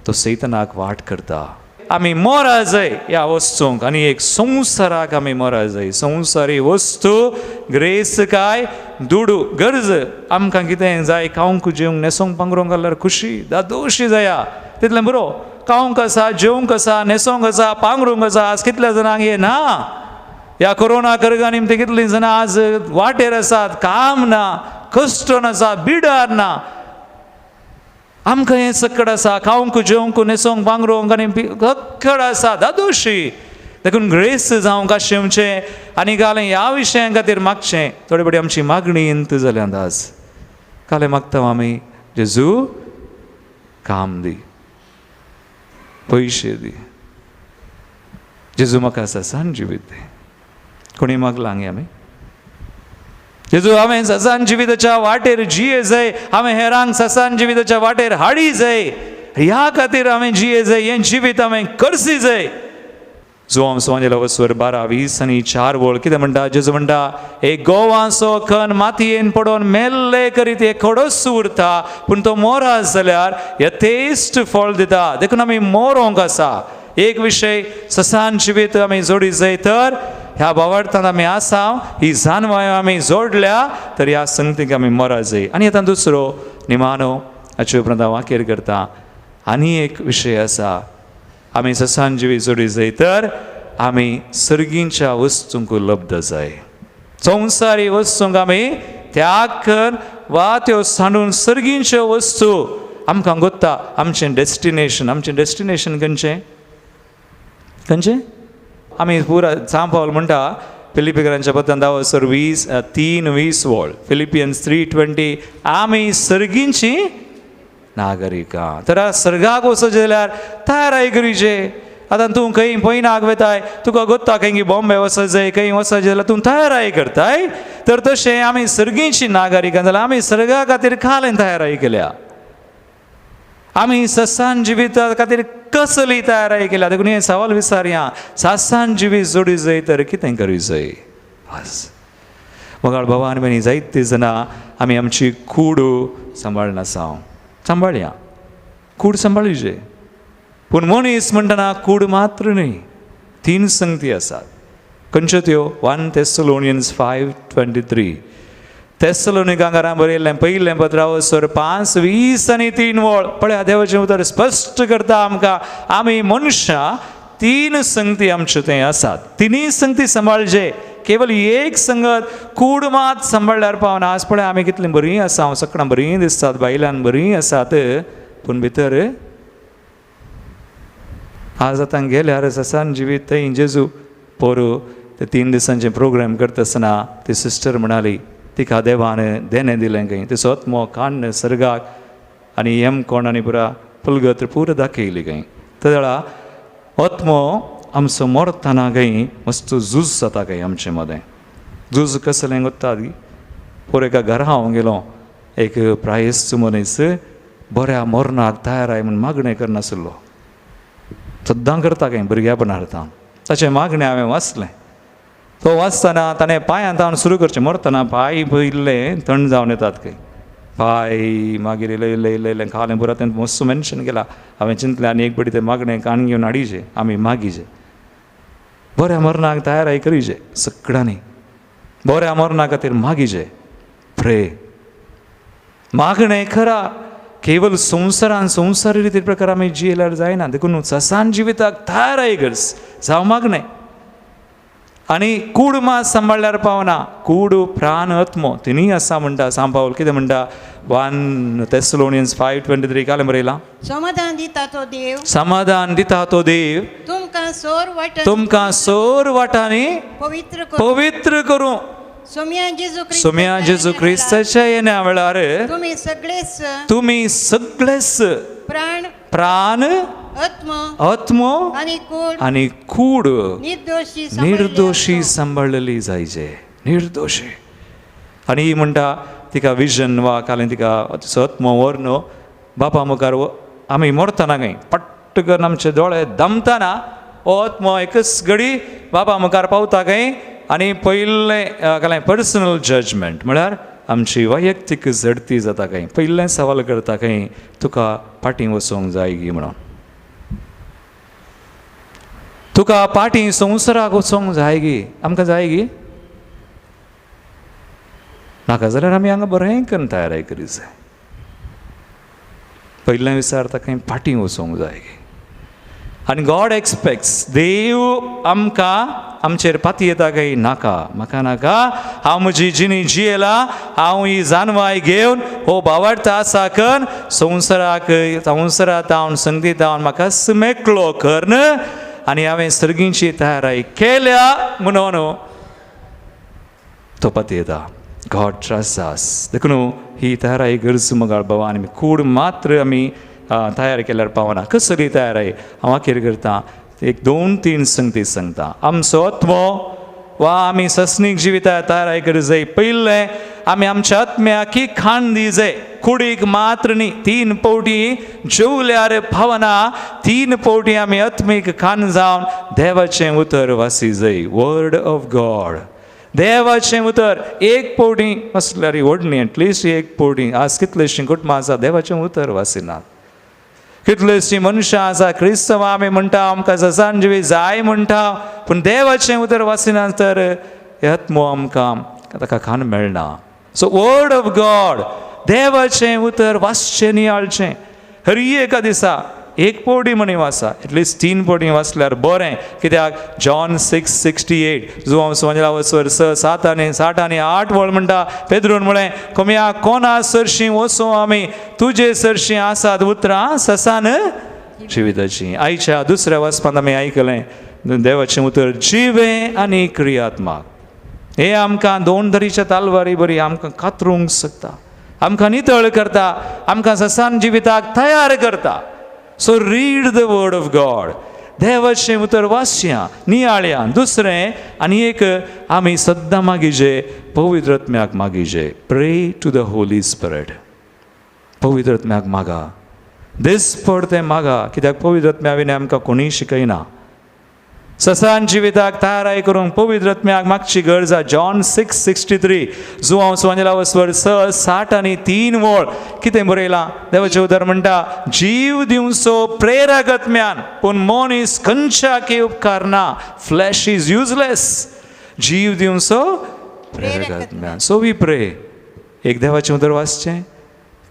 तो सैतनाक वाट करता. आमी मोरा जाय ह्या वस्तूंक आनी एक संवसाराक आमी मोरा जाय. संवसारी वस्तू ग्रेस काय दुडू गरज आमकां कितें जाय, खावंक जेवंक न्हेसोंक पांगरूंक घाल्यार खुशी दादोशी जाया तितलें बरो. खावंक आसा, जेवंक आसा, न्हेसोंक आसा, पांगरूंक आसा. आज कितल्या जाणांक हें ना. ह्या कोरोना करगा निमतां कितलीं जाणां आज वाटेर आसात, काम ना, कश्ट आसा, बिडार ना. आमकां हें सकड आसा, खावंक जेवंक न्हेसोंक पांगरूंक आनी सकड आसा दादोशी. देखून ग्रेस जावंक आशेवचें आनी कालें ह्या विशयां खातीर मागचें. थोडे फावटी आमची मागणी इंत जाल्या आज. कालें मागता आमी, जेजू काम दी, पयशे दी, जेजू म्हाका ससान जिवीत दी. कोणी मागलां गे आमी? जेजू हांवें ससान जिविताच्या वाटेर जिये जाय, हांवें हेरांक ससान जिविताच्या वाटेर हाडी जाय, ह्या खातीर हांवें जिये जाय, हें जिवीत हांवें करसी जाय. जुवांव सुवांजेला वसवर 12, 20 आनी 4 वळ कितें म्हणटा? जेजू म्हणटा, एक गोवांचो खन मातयेन पडोन मेल्ले करीत एक खडोस उरता, पूण तो मोरास जाल्यार यथेश्ट फळ दिता. देखून आमी मोरोंक आसा. एक विशय ससान जिवीत आमी जोडी जाय तर ह्या भावार्थान आमी आसा, ही जानवाय आमी जोडल्या तर ह्या संगतीक आमी मोरा जाय. आनी आतां दुसरो निमानो हाचे उपरांत हांव वाकेर करता. आनी एक विशय आसा, आमी ससान जिवीत जोडी जाय तर आमी सर्गींच्या वस्तूंक उपलब्ध जाय. संवसारी वस्तूंक आमी त्याग कर वा त्यो सांडून सर्गींच्यो वस्तू आमकां गोत्ता. आमचें डेस्टिनेशन, आमचें डेस्टिनेशन खंयचें? खंयचें? आमी पुरा सांव पावल म्हणटा फिलिपिकरांच्या पत्रान 10 20 3 20 वळ, फिलिपियन्स 3:20, आमी सर्गींची नागरिकां. तर सर्गाक वचत जाल्यार तयाराय करीचे. आतां तूं खंय पयनाक वेताय, तुका गोत्ता खंय बॉम्बे वचत जाय, खंय वचत जाल्यार तूं तयाराय करताय. तर तशें आमी सर्गींची नागरिकां जाल्यार आमी सर्गा खातीर खालें तयाराय केल्या. आमी ससान जिविता खातीर कसली तयाराय केल्या? देखून हें सवाल विचारया, ससान जिवीत जोडी जाय तर कितें करूं जाय? बस मोगाळ बाबा आनी भयणी, जायते जाणां आमी आमची कूड सांबाळनासा. सांबाळया, कूड सांबाळुचे, पूण मनीस म्हणटना कूड मात्र न्हय, 3 संगती आसात. खंयच्यो त्यो? 1 Thessalonians 5:23, तेसलोनिकांकारां बरयल्लें पयलें पत्रावसर 5, 20 आनी 3 वळ. पळया देवाचें उतर स्पश्ट करता आमकां, आमी मनशां 3 संगती आमच्यो थंय आसात. तिनूय संगती सांबाळचे, केवल एक संगत कूड मात सांबाळल्यार पावना. आज पळय आमी कितलीं बरीं आसा, हांव सकडां बरीं दिसतात, बायलान बरीं आसात, पूण भितर आज आतां गेल्यार ससान जिवीत थंय जेजू पोरू ते 3 दिसांचे प्रोग्राम करता आसतना ती सिस्टर म्हणाली, तिका देवान देणें दिलें खंय, ती सोतमो काण्ण सर्गाक आनी यम कोण आनी पुरा पुलगत पुरा दाखयली खंय. त्या वेळा आत्मो आमचो मरतना खंय मस्त झूज जाता खंय आमचे मदें. झूज कसलें गोत्ता पोर एका घरा हांव गेलो, एक प्रायस्त मनीस बऱ्या मरणाक तयार I म्हूण मागणें करनासलो, सद्दां करता खंय भुरग्यापणार तावन. ताचें मागणें हांवें वाचलें. तो वाचतना ताणें पांयां तावन सुरू करचें, मरतना पांय पयले थंड जावन येतात खंय, पांय मागीर इल्लें इल्लें इल्लें इल्लें खालें पुरो तें मस्त मेन्शन केलां. हांवें चिंतलें आनी एक पटी तें मागणें कान घेवन हाडीचें, आमी मागीचें बऱ्या मरणाक तयाराय करीचे, सगळ्यांनी बऱ्या मरणा खातीर मागीचें. प्रे मागणें खरा, केवल संवसारान संवसारी रिती प्रकार आमी जियेल्यार जायना. देखून ससान जिविताक तयाराय गरज जावं मागणें. आनी कूड मात सांबाळल्यार पावना, कूड प्राण आत्मो तिनूय आसा म्हणटा सांव पावल. कितें म्हणटा? 1 Thessalonians 5:23 कालें बरयलां,
समाधान दिता तो देव,
समाधान दिता तो देव
तुमकां सोर वाटांनी,
तुमकां सोर वाटांनी
पवित्र करूं,
पवित्र करूं.
सोम्या जेजू क्रिस्त,
सोम्या जेजू क्रिस्ताच्या येण्या वेळार
तुमी सगळेच,
तुमी सगळेच
प्राण,
प्राण,
आत्मो
आत्मो
आनी कूड
आनी कूड
निर्दोशी
निर्दोशी सांबाळलेली जायचे, निर्दोशी. आनी ही म्हणटा तिका विजन वा कालें तिका आत्मो व्हर न्हू बापा मुखार आमी मरतना खंय पट्ट करून आमचे दोळे दमतना हो आत्मो एकच घडी बापा मुखार पावता खंय. आनी पयलें कालें पर्सनल जजमेंट म्हळ्यार आमची वैयक्तीक झडती जाता खंय. पयलें सवाल करता खंय, तुका फाटीं वचोंक जाय गी म्हणून, तुका फाटीं संवसाराक वचोंक जाय गी, आमकां जाय गी? नाका जाल्यार आमी हांगा बरें करून तयाराय करी जाय. पयलें विचारता खंय फाटीं वचोंक जाय गी. आनी गॉड एक्सपेक्ट्स, देव आमकां आमचेर पातयेता काय नाका, म्हाका नाका, हांव म्हजी जिणी जियेला, हांव ही जानवाय घेवन हो भावार्थ आसा कन संवसाराक संवसारांत हांव संगीत हांव म्हाका मेकळो करन आनी हांवें सर्गींची तयाराय केल्या म्हणून तो पातयेता. गॉड ट्रस्ट आस. देखून ही तयाराय गरज मगाळ बाबा. आनी कूड मात्र आमी तयार केल्यार पावना. कसली तयाराय हांव अखेर करता, एक 2 3 संगती सांगता. आमचो आत्मो वा आमी सस्नीक जिविता तयाराय करूं जाय. पयलें आमी आमच्या आत्म्याक खाण दिजे, कुडीक मात्र न्ही. 3 पवटी जेवल्यार पावना, 3 पवटी आमी आत्मीक खाण जावन देवाचें उतर वासी जाय. वर्ड ऑफ गॉड, देवाचें उतर 1 पवटी वाचल्यार व्हड न्ही, एटलिस्ट 1 पवटी. आज कितलेशीं कुटुंबां आसा देवाचें उतर वासिनात, कितलेशीं मनशां आसा क्रिस्तांव आमी म्हणटा आमकां ससान जिवी जाय म्हणटा, पूण देवाचें उतर वासिना तर हे आत्मो आमकां ताका खाण मेळना. सो वर्ड ऑफ गॉड, देवाचें उतर वाचचें नियाळचें. हर एका दिसा 1 पवटी म्हणी वाचा, एटलिस्ट 3 पवटी वाचल्यार बरें. कित्याक जॉन 6:68 जुवांव सुवांजला 6, 7 आनी 60 आनी 8 वळ म्हणटा, पेद्रून म्हळें कोमया कोणा सरशीं वचूं आमी, तुजे सरशीं आसात उतरां ससान जिविताची. आयच्या दुसऱ्या वाचपांत आमी आयकलें देवाचें उतर जिवें आनी क्रियात्मक. हे आमकां 2 तरेच्या तालवारी बरी आमकां कातरूंक शकता, आमकां नितळ करता, आमकां ससान जिविताक तयार करता. So read the word of God, देवाचें उतर वाचया, नियाळया. दुसरें आनी एक आमी सद्दां मागीजे पवित्र आत्म्याक मागीजे. Pray to the Holy Spirit. पवित्र आत्म्याक मागा, दिसपड तें मागा, कित्याक पवित्र आत्म्या विना आमकां कोणीय शिकयना. ससान जिविताक तयाराय करूंक पवित्र आत्म्याक मागची गरज आसा. जॉन 6:63 जुवांव सुवांजला 6, 60 आनी 3 वळ कितें बरयलां? देवाचें उतर म्हणटा जीव दिवचो प्रेरक आत्म्यान, पूण मनीस खंयच्याकय उपकारना. Flesh is useless. जीव दिवचो प्रेरक आत्म्यान. सो we pray, एक देवाचें उतर वाचचें,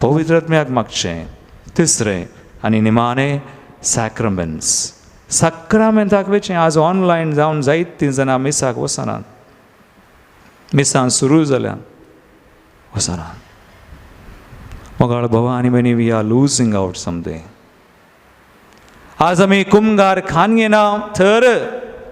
पवित्र आत्म्याक मागचें. तिसरें आनी निमाणें सॅक्रमेंट्स. साक्रामेंताक वयचें. आज ऑनलायन जावन जायतीं जाणां मिसाक वचनात, मिसां सुरू जाल्यान वचनात. मोगाळ भावा आनी भयणी, we are losing out something. आज आमी कुमगार खान घेना तर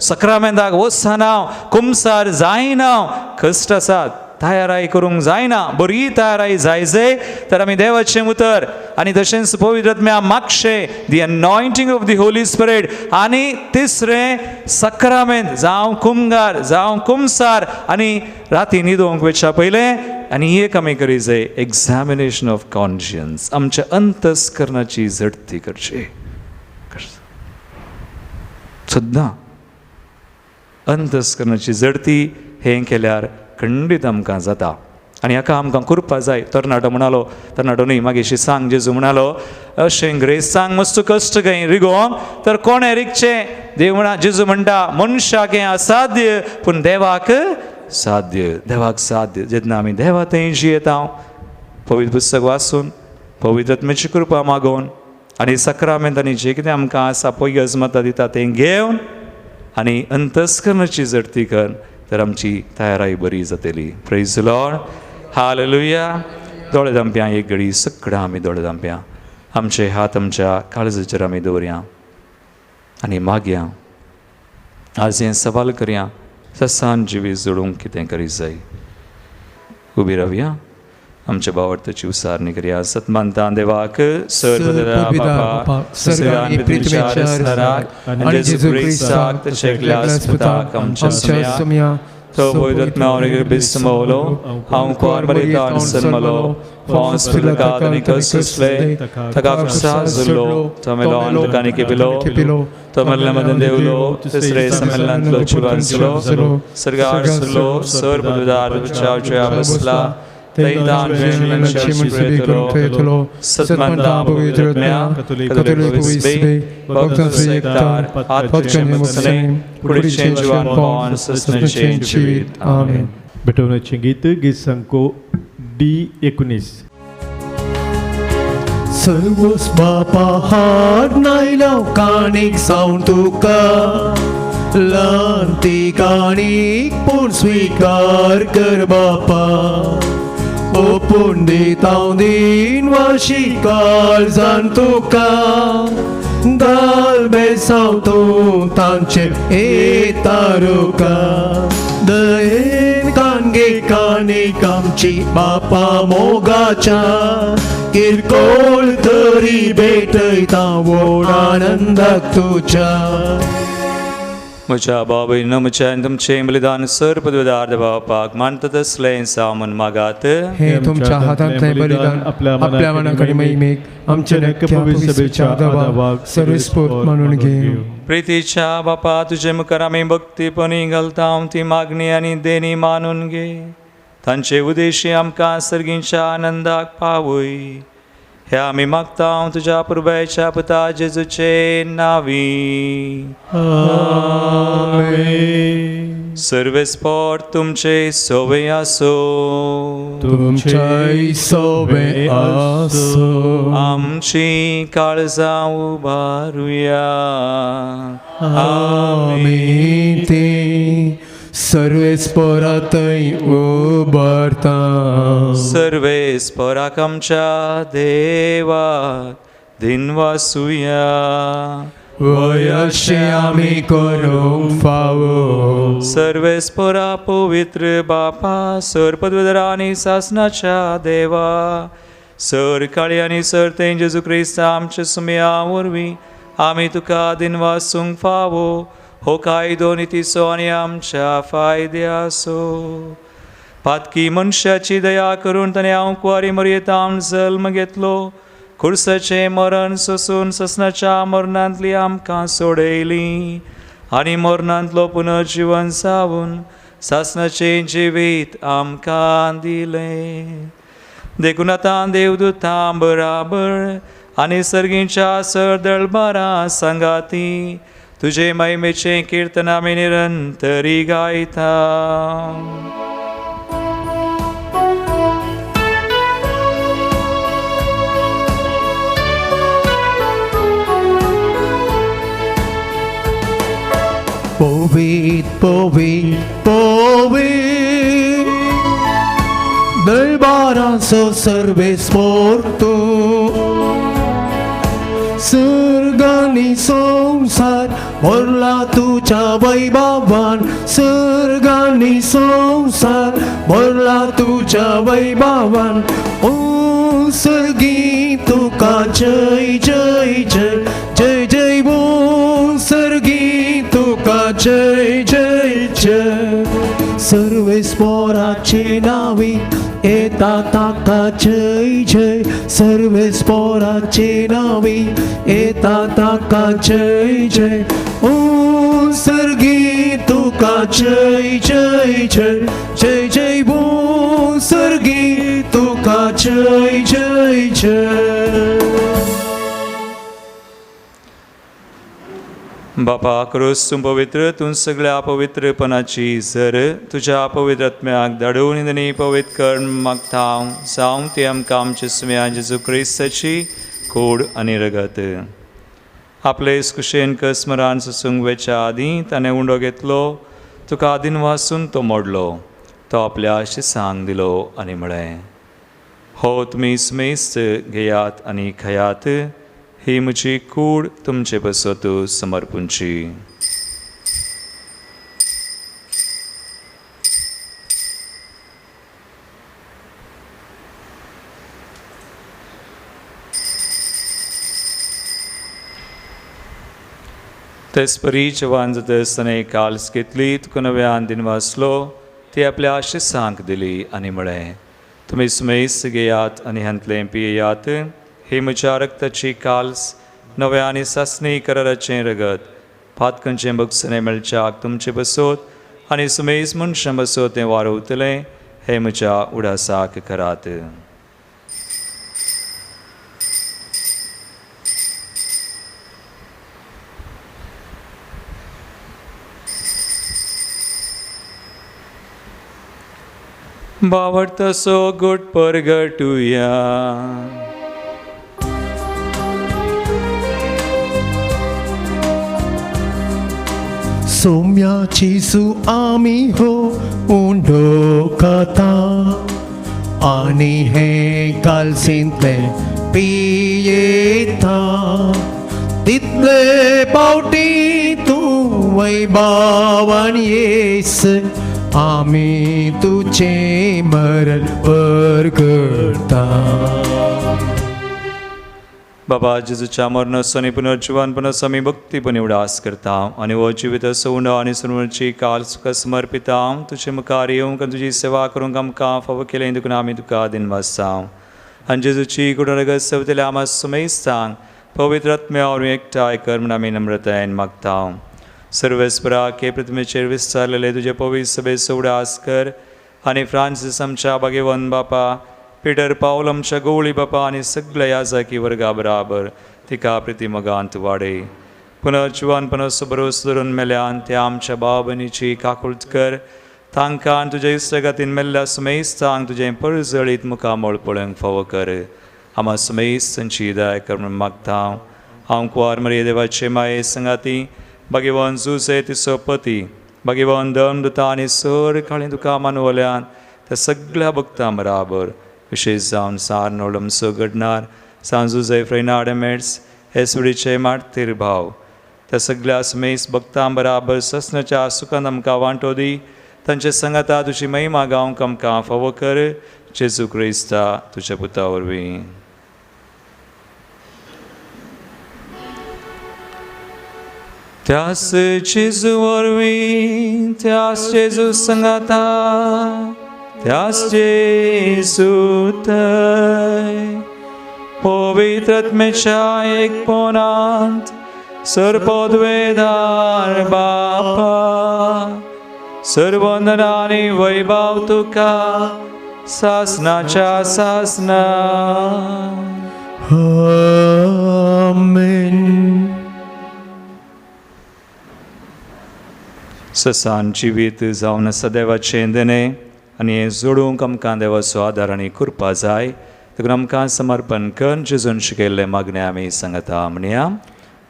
सक्रामेंताक वचना, कुमसार जायना, कश्ट आसात, तयाराय करूंक जायना. बरी तयाराय जाय जाय तर आमी देवाचें उतर आनी तशेंच पवित्र आत्म्या मागशें, the anointing of the Holy Spirit. आनी तिसरें सक्रामेंत, जावं कुमगार जावं कुमसार. आनी राती न्हिदोवंक वचच्या पयलें आनी एक आमी करी जाय, एग्जामिनेशन ऑफ कॉन्शियन्स. आमच्या अंतस्करणाची झडती करची सद्दां. अंतस्करणाची झडती हें केल्यार खंडीत आमकां जाता. आनी हाका आमकां करपा जाय. तरणाटो म्हणालो, तरणाटो न्ही मागीर सांग जेजू म्हणालो अशें ग्रेसांक मस्त कश्ट खंय रिगोवंक तर कोणें रिगचें? देव म्हणा, जेजू म्हणटा मनशाक हें असाध्य पूण देवाक साध्य. देवाक साध्य. जेन्ना आमी देवा थंय जियेता, पवित्र पुस्तक वाचून, पवित्र आत्म्याची कृपा मागोवन आनी सक्रामेंत आनी जें कितें आमकां आसा पळय अजमता दिता तें घेवन आनी अंतस्करणाची झडती कर तर आमची तयाराय बरी जातली. Praise Lord, hallelujah. दोळे धांपया एक घडी, सगळ्या आमी दोळे धांपया, आमचे हात आमच्या काळजाचेर आमी दवरया आनी मागया. आज हें सवाल करया, ससान जिवीत जोडूंक कितें करीत जाय. उबी रावया, आमच्या भावार्थाची उसारणी करया. सतमानता देवाक सर्व
सर्व पृथ्वीच्या आणि जेजू क्रिस्ताक
तशें पुताक आमच्या
समया
तो पवित्र बिस्मवलो हांव कुवार मरितान सन्मलो फॉन्स फिलकात आनी कसुसले ताका खुर्सा जुल्लो तो मेलो आनी ताका केपिलो तो मेल्ल्या मदन देवलो तिसरे संमेलनांतलो जिवांसलो सर्गार सुरलो सर पदुदार चावच्या बसला
सतमंता पवित्र कथोलिक पवित्र भक्तांचो एकतार कुडीचें जिवन पावन सस्नाचें जिवीत. आमेन.
भेटवण्याचें गीत गीत संको डी 19.
सर्वोस बापा हाड नायलो काणीक जावन तुका ल्हान ती काणीक पूण स्विकार कर बापा ओपून दिता दिन वाशी काळजान तुका दाल बेसांव तूं तांचे एतारुका दयेन कानगे काणीक आमची बापा मोगाच्या किरकोळ तरी भेटयता व्हड आनंदाक तुज्या.
म्हज्या बाबा म्हज्या आनी तुमचें बलिदान सर पदवेदार बापाक मानता तसलें जावं म्हूण मागात.
हे तुमच्या हातांतलें बलिदान आपल्या मनाकडे महिमेक आमच्या नक्क्या पवित्र सभेच्या आदावाक सर्वस्फूर्त मानून घे.
प्रितीच्या बापा तुजे मुखार आमी भक्तीपणी घालता ती मागणी आनी देणी मानून घे. तांचे उद्देशी आमकां सर्गींच्या आनंदाक पावय. हे आमी मागता तुज्या पुरबायच्या पुता जेजूचे नावी.
आमेन.
सर्वेस्पोर तुमचे सोवे आसो.
तुमच्याय सोवे आसो.
आमची काळजां उबारुया.
आमी ती सर्वेस्पोरातय उबारता.
सर्वेस्पोराक आमच्या देवाक दिनवासुया.
वय अशें आमी करूंक फावो.
सर्वेस्पोरा पवित्र बापा सर पदवेदरा आनी सासनाच्या देवा सर काळी आनी सर तें जेजू क्रिस्त आमच्या सुमया वरवीं आमी तुका दिनवासूंक फावो. हो कायदो नितीचो आनी आमच्या फायद्याचो. पातकी मनशाची दया करून ताणें हांव कुवारी मरयेतावन जल्म घेतलो. खुर्साचें मरण सोसून ससनाच्या मरणांतली आमकां सोडयली आनी मरणांतलो पुनर्जिवन जावन सासनाचें जिवीत आमकां दिलें. देखून आतां देवदूतां बराबर आनी सर्गींच्या सरदळबारां सांगाती तुजे महिमेचें किर्तन आमी निरंतरी गायता.
पवित पवित पवित दरबाराचो सर्वेस्पोर तूं. सर्ग आनी संवसार भरला तुज्या वैभवान. सर्ग आनी संवसार भरला तुज्या वैभवान. ओ सर्गी तुका जय जय जय जय जय बोल. सर्गी तुका जय जय जय. सर्वेस्पोराचे नावी येता ताका जय जय. सर्वेस्पोराचे नावी येता ताका जय जय. ओ सर्गी तुका जय जय जय जय जय बोल. सर्गी तुका जय जय जय.
बापा क्रूस तूं पवित्र तूं सगळ्या पवित्रपणाची सर तुज्या पवित्र आत्म्याक धाडून आनी पवित्र कर मागता हांव जावं ती आमकां आमच्या सुम्या जेजू क्रिस्ताची कूड आनी रगत. आपले कुशेन कस्मरान सोसूंक वेच्या आदीं ताणें उंडो घेतलो. तुका आदीन वासून तो मोडलो. तो आपल्या शिसांक दिलो आनी म्हळें, हो तुमी सुमेस्त घेयात आनी खयात. ही म्हजी कूड तुमचे पासत समर्पूंची. तेच परी जेवण जाता ताणें काल्स घेतली. तुका नव्यान दिनवासलो. ती आपल्या शिसांक दिली आनी म्हळें, तुमी सुमेस्त घेयात आनी हांतलें पियेयात. ही म्हज्या रक्ताची काल्स नव्या आनी सासणी कराराचें रगत. पातकांचें बक्षणें मेळच्याक तुमचे बसोत आनी सुमेज मनशां बसोत तें वारवतलें. हें म्हज्या उडासाक करात. बावडतसो गोट परगटुया.
सोम्याची सु आमी हो उंडो खाता आनी हे कालसींतलें पियेता. तितले पावटी तूं वैभावान येस आमी तुजें मरण परगटा.
बाबा जेजूच्या मरणाचो आनी पुनर्जिवनपणाचो आमी भक्तीपणी उडास करता आनी हो जिविताचो उंडो आनी सुरवणची काल तुका समर्पिता. तुजे मुखार येवंक आनी तुजी सेवा करूंक आमकां फावो केलें देखून आमी तुका दिनवासता. आनी जेजूची कुटुंब सवतल्या आमा सुमेस्तांक पवित्र आत्म्या वरवीं एकठांय कर म्हूण आमी नम्रतायेन मागता. सर्वेस्परा के प्रतिमेचेर विस्तारलेले तुजे पवित्र सभेचो उडास कर आनी फ्रांसीस आमच्या भाग्यवंत बापा, पिटर पावल आमच्या गवळी बापा आनी सगळ्या याजकी वर्गा बराबर तिका प्रितीमोगांत वाडय. पुनर्जिवनपणाचो भरोसो धरून मेल्यान त्या आमच्या भाव भयणीची काकूळट कर. तांकां तुज्या इश्टागतीन मेल्ल्या सुमेस्तांक तुजें परजळीत मुखामळ पळोवंक फावो कर. आमा सुमेस्तांची दया कर म्हूण मागता. हांव कुंवार मरिये देवाचे माये संगाती भाग्यवान जुजे तिचो पती भाग्यवान धर्मदुता आनी सर काळी तुका मानवल्यान त्या सगळ्या भक्तां बराबर विशेश जावन सार नोलमसो घडणार सांजुजे फ्रेनाड एमेट्स हेसुडीचे मार्तीर भाव त्या सगळ्या समेस भक्तां बराबर ससनाच्या सुखान आमकां वांटो दी. तांचे संगाता तुजी महिमा गावंक आमकां फावो कर. जेजू क्रिस्ता तुज्या पुता वरवीं. त्यास जेजू वरवीं, त्यास जेजू संगाता, त्यास जेजू थंय पवित्र आत्म्याच्या एकपणांत सर्वपदवेदार बापा सर्वंदन आनी वैभव तुका सासनाच्या सासना.
आमेन.
ससान जिवीत जावन आसा देवाचें देणें आनी हें जोडूंक आमकां देवाचो आदार आनी कृपा जाय. देखून आमकां समर्पण कर जेजून शिकयल्लें मागणें आमी सांगता. म्हणया,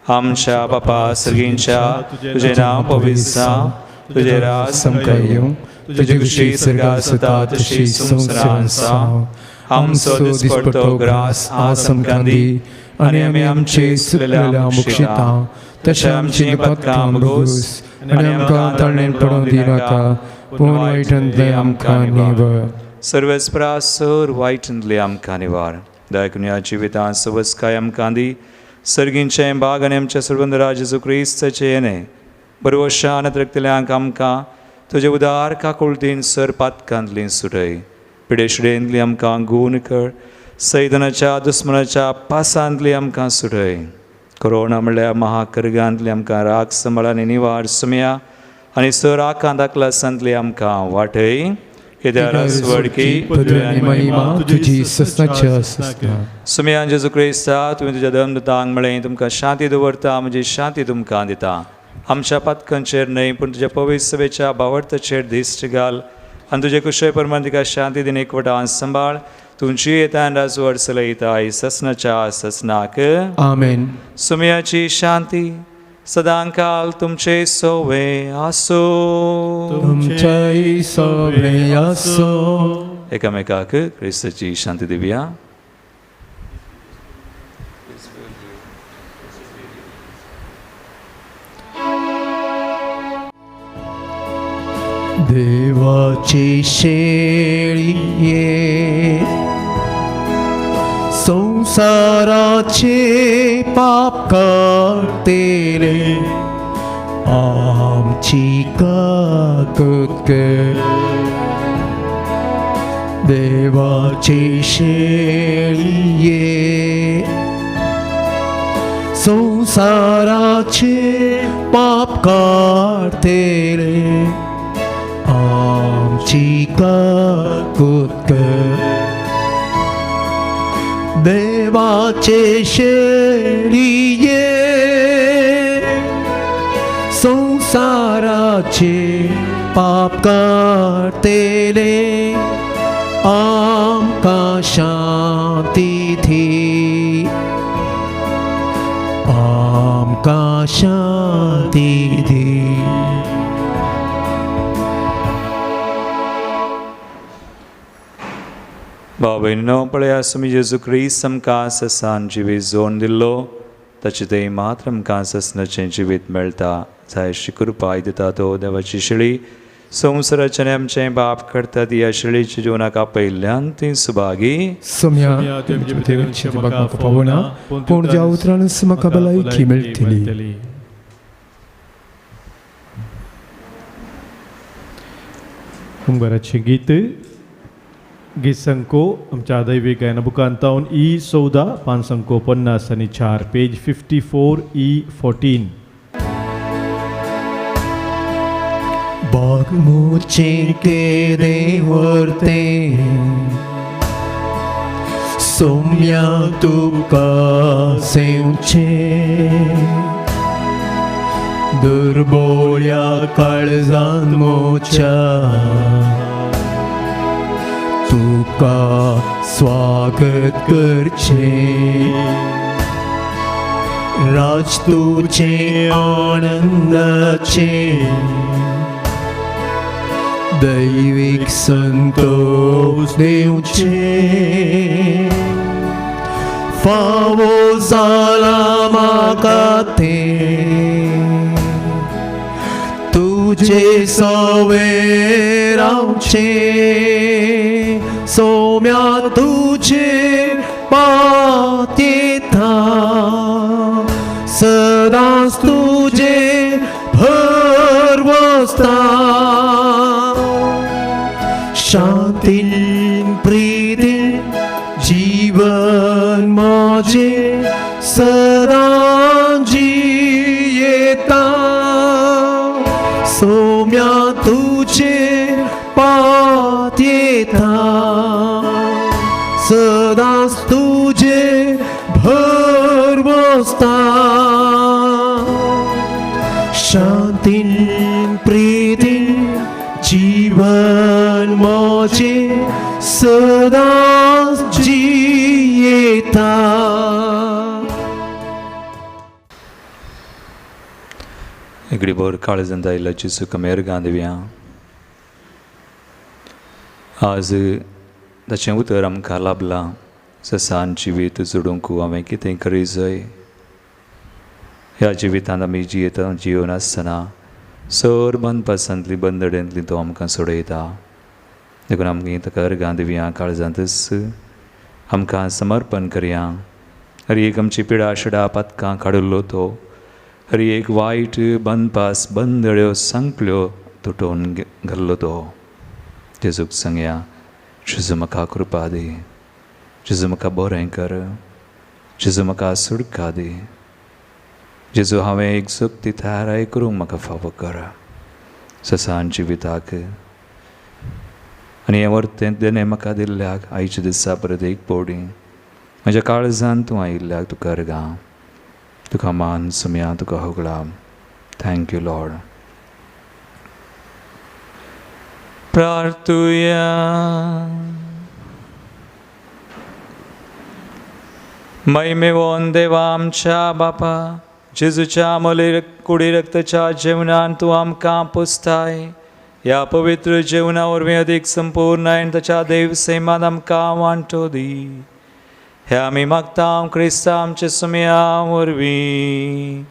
आमच्या बापा सर्गींच्या, तुजें नांव पवित्र जावं, तुजें राज
आमकां येवं, तुजी खुशी सर्गात जाता तशी संवसारांत जावं. आमचो दिसपट्टो ग्रास आज आमकां दी आनी आमी आमचे चुकलेल्या बक्षिता तशें आमची पदकां भोगोस आनी आमकां ताळणेन पडोवंक दिनाका, पूण वायटांतलें आमकां निवळ.
सर्वेस्परा सर वायटांतलें आमकां निवार. दयाकून ह्या जिवितांत सवस्काय आमकां दी. सर्गींचें भाग आनी आमच्या सर्वंदरा जेजू क्रिस्ताचें येणें बरवशान रक्तल्यांक आमकां तुजे उदार काकुळतीन सर पातकांतली सुटय. पिडेशुडेंतली आमकां गूण कर. सैतनाच्या दुस्मनाच्या पासांतली आमकां सुटय. कोरोना म्हणल्यार महाकर्गांतली आमकां राग सांबाळ आनी निवार सुमया आनी सर आकांत क्लासांतली आमकां वाटय. सुमयान जेजू क्रिस्ता तुवें तुज्या धर्मदूतांक म्हळें, तुमकां शांती दवरता, म्हजी शांती तुमकां दिता. आमच्या पातकांचेर न्हय पूण तुज्या पवित्र सभेच्या भावार्थाचेर दिश्ट घाल आनी तुजे कुशय प्रमाण तिका शांती दिन एकवटान सांबाळ. तुमची येतान राजवट चलयताय ससनाच्या ससनाक.
आमेन.
सुमयाची शांती सदांकाल तुमचे सोवे आसो.
तुमचेय सोवे आसो.
एकामेकाक क्रिस्ताची शांती दिवया.
देवाची शेळये संसाराचे पाप काडतेले आमची काकूत कर. देवाची शेळये संसाराचे पाप काडतेले आमची काकूत कर. देवाचे शेळये संसाराचे पाप काडतेले आमकां शांती दी, आमकां शांती दी.
भाव भयणीनो, पळया स्वामी जेजू क्रिस्त आमकां ससान जिवीत जोडून दिल्लो, ताचे थंय मात्र आमकां ससनाचें जिवीत मेळटा. जाय अशी कृपा दिता तो देवाची शेळी संवसाराचें आमचें बाप करता ती आशिल्लीची जिवनाक आपयल्ल्यान ती सुभागी.
सोम्या म्हाका पावना, पूण ज्या उतरानच म्हाका भलायकी मेळटली.
उमगाराचें गीत गीत संको आमच्या दैवीक गायना बुकांतावन ई 14 554 पेज 54 ई 14.
बागमुचे केदे वर्ते सोम्या तुका सेवचे, दुर्बोळ्या काळजान मोच्या तुका स्वागत करचे. राज तुझे आनंदाचे दैविक संतोष दिवचे, फावो जाला म्हाका ते तुझे सवे रावचे. सोम्या तुझे पातेथा सदांच तुझे भरवसता, शांतीन प्रीतीन जीवन माझे सदां जियेता. सोम्या तुझे पातेथा सदांच तुझे भरवसता, शांतीन प्रीतीन जीवन माझे सदांच जियेता.
इकडे भर काळजांत आयिल्ल्याची सुख मेरगां दिवया. आज ताचें उतर आमकां लाभलां. ससान जिवीत जोडूंक हांवें कितें करी जाय. ह्या जिवितांत आमी जियेता जियोन आसतना सर बंदपासांतली बंदडेंतली तो आमकां सोडयता. देखून आमकां ताका अर्गां दिवया, काळजांतच आमकां समर्पण करया. हर एक आमची पिडा शिडा पातकां काडिल्लो तो, हर एक वायट बंदपास बंदड्यो सांकल्यो तुटोवन घाल्लो तो. जेजूक सांगया, जेजू म्हाका कृपा दी, जेजू म्हाका बरें कर, जेजू म्हाका सुटका दी, जेजू हांवें एक सक्ती तयाराय करूंक म्हाका फावो कर ससान जिविताक. आनी हें वर्तें देणें म्हाका दिल्ल्याक आयच्या दिसा परत एक पवडी म्हज्या काळजान तूं आयिल्ल्याक तुका अर्गां, तुका मान सुमया, तुका होगळा. Thank you Lord. प्रार्थुया. महिमेवन देवा आमच्या बापा, जेजूच्या मोले कुडी रक्ताच्या जेवणान तूं आमकां पुसताय. ह्या पवित्र जेवणा वरवीं अदीक संपूर्ण आनी ताच्या देव सैमान आमकां वांटो दी. हे आमी मागता क्रिस्ता आमच्या सुमया वरवीं.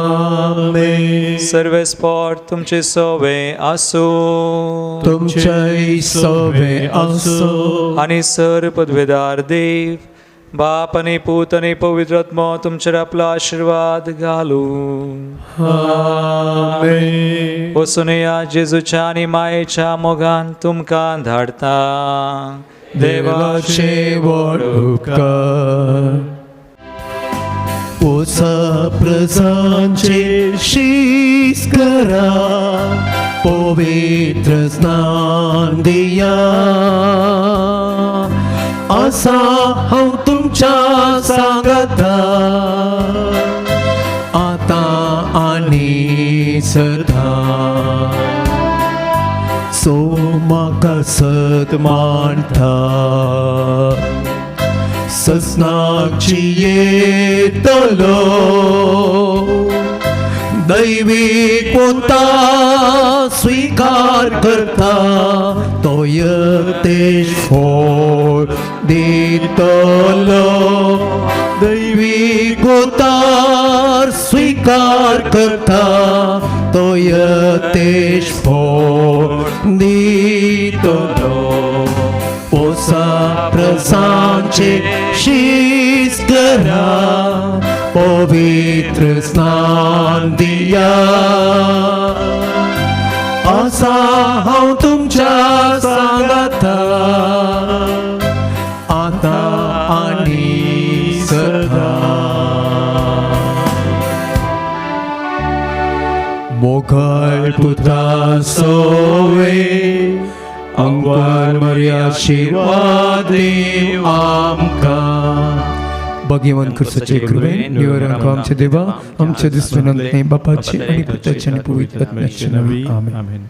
आमेन.
सर्वेस्पोर तुमचे सोवे आसूं,
तुमचे सोवे आसूं.
आनी सर पदवेदार देव बाप आनी पूत आनी पवित्र आत्मो तुमचेर आपलो आशिर्वाद घालूं.
आमेन.
वचून या जेजूच्या आनी मायेच्या मोगान तुमकां धाडटा.
देवाचे व्हड उपकार. ओसा प्रजांचे शीस करा, पवित्र स्नान दिया. आसा हांव तुमच्या सांगता आतां आनी सदां. सो म्हाका सत मानता ससनाक जियेतलो, दैवी कोता स्वीकार करता तो यतेश फळ दितलो. दैवी कोतार स्वीकार करता तो यतेश फळ सांचे शीस करा पवित्र स्नान दिया आसा हांव तुमच्या सांगाता आतां आनी सदां. मोगल पुता सोवे अंगवार मर्या आशीर्वाद देव आमकां.
भगवान क्रिस्ताचे कृपेन निवरांक आमच्या देवा आमच्या दुस्मनांतले बापाचे आणि पुताचे आणि पवित्र आत्म्याचे नावे. आमेन.
आमेन.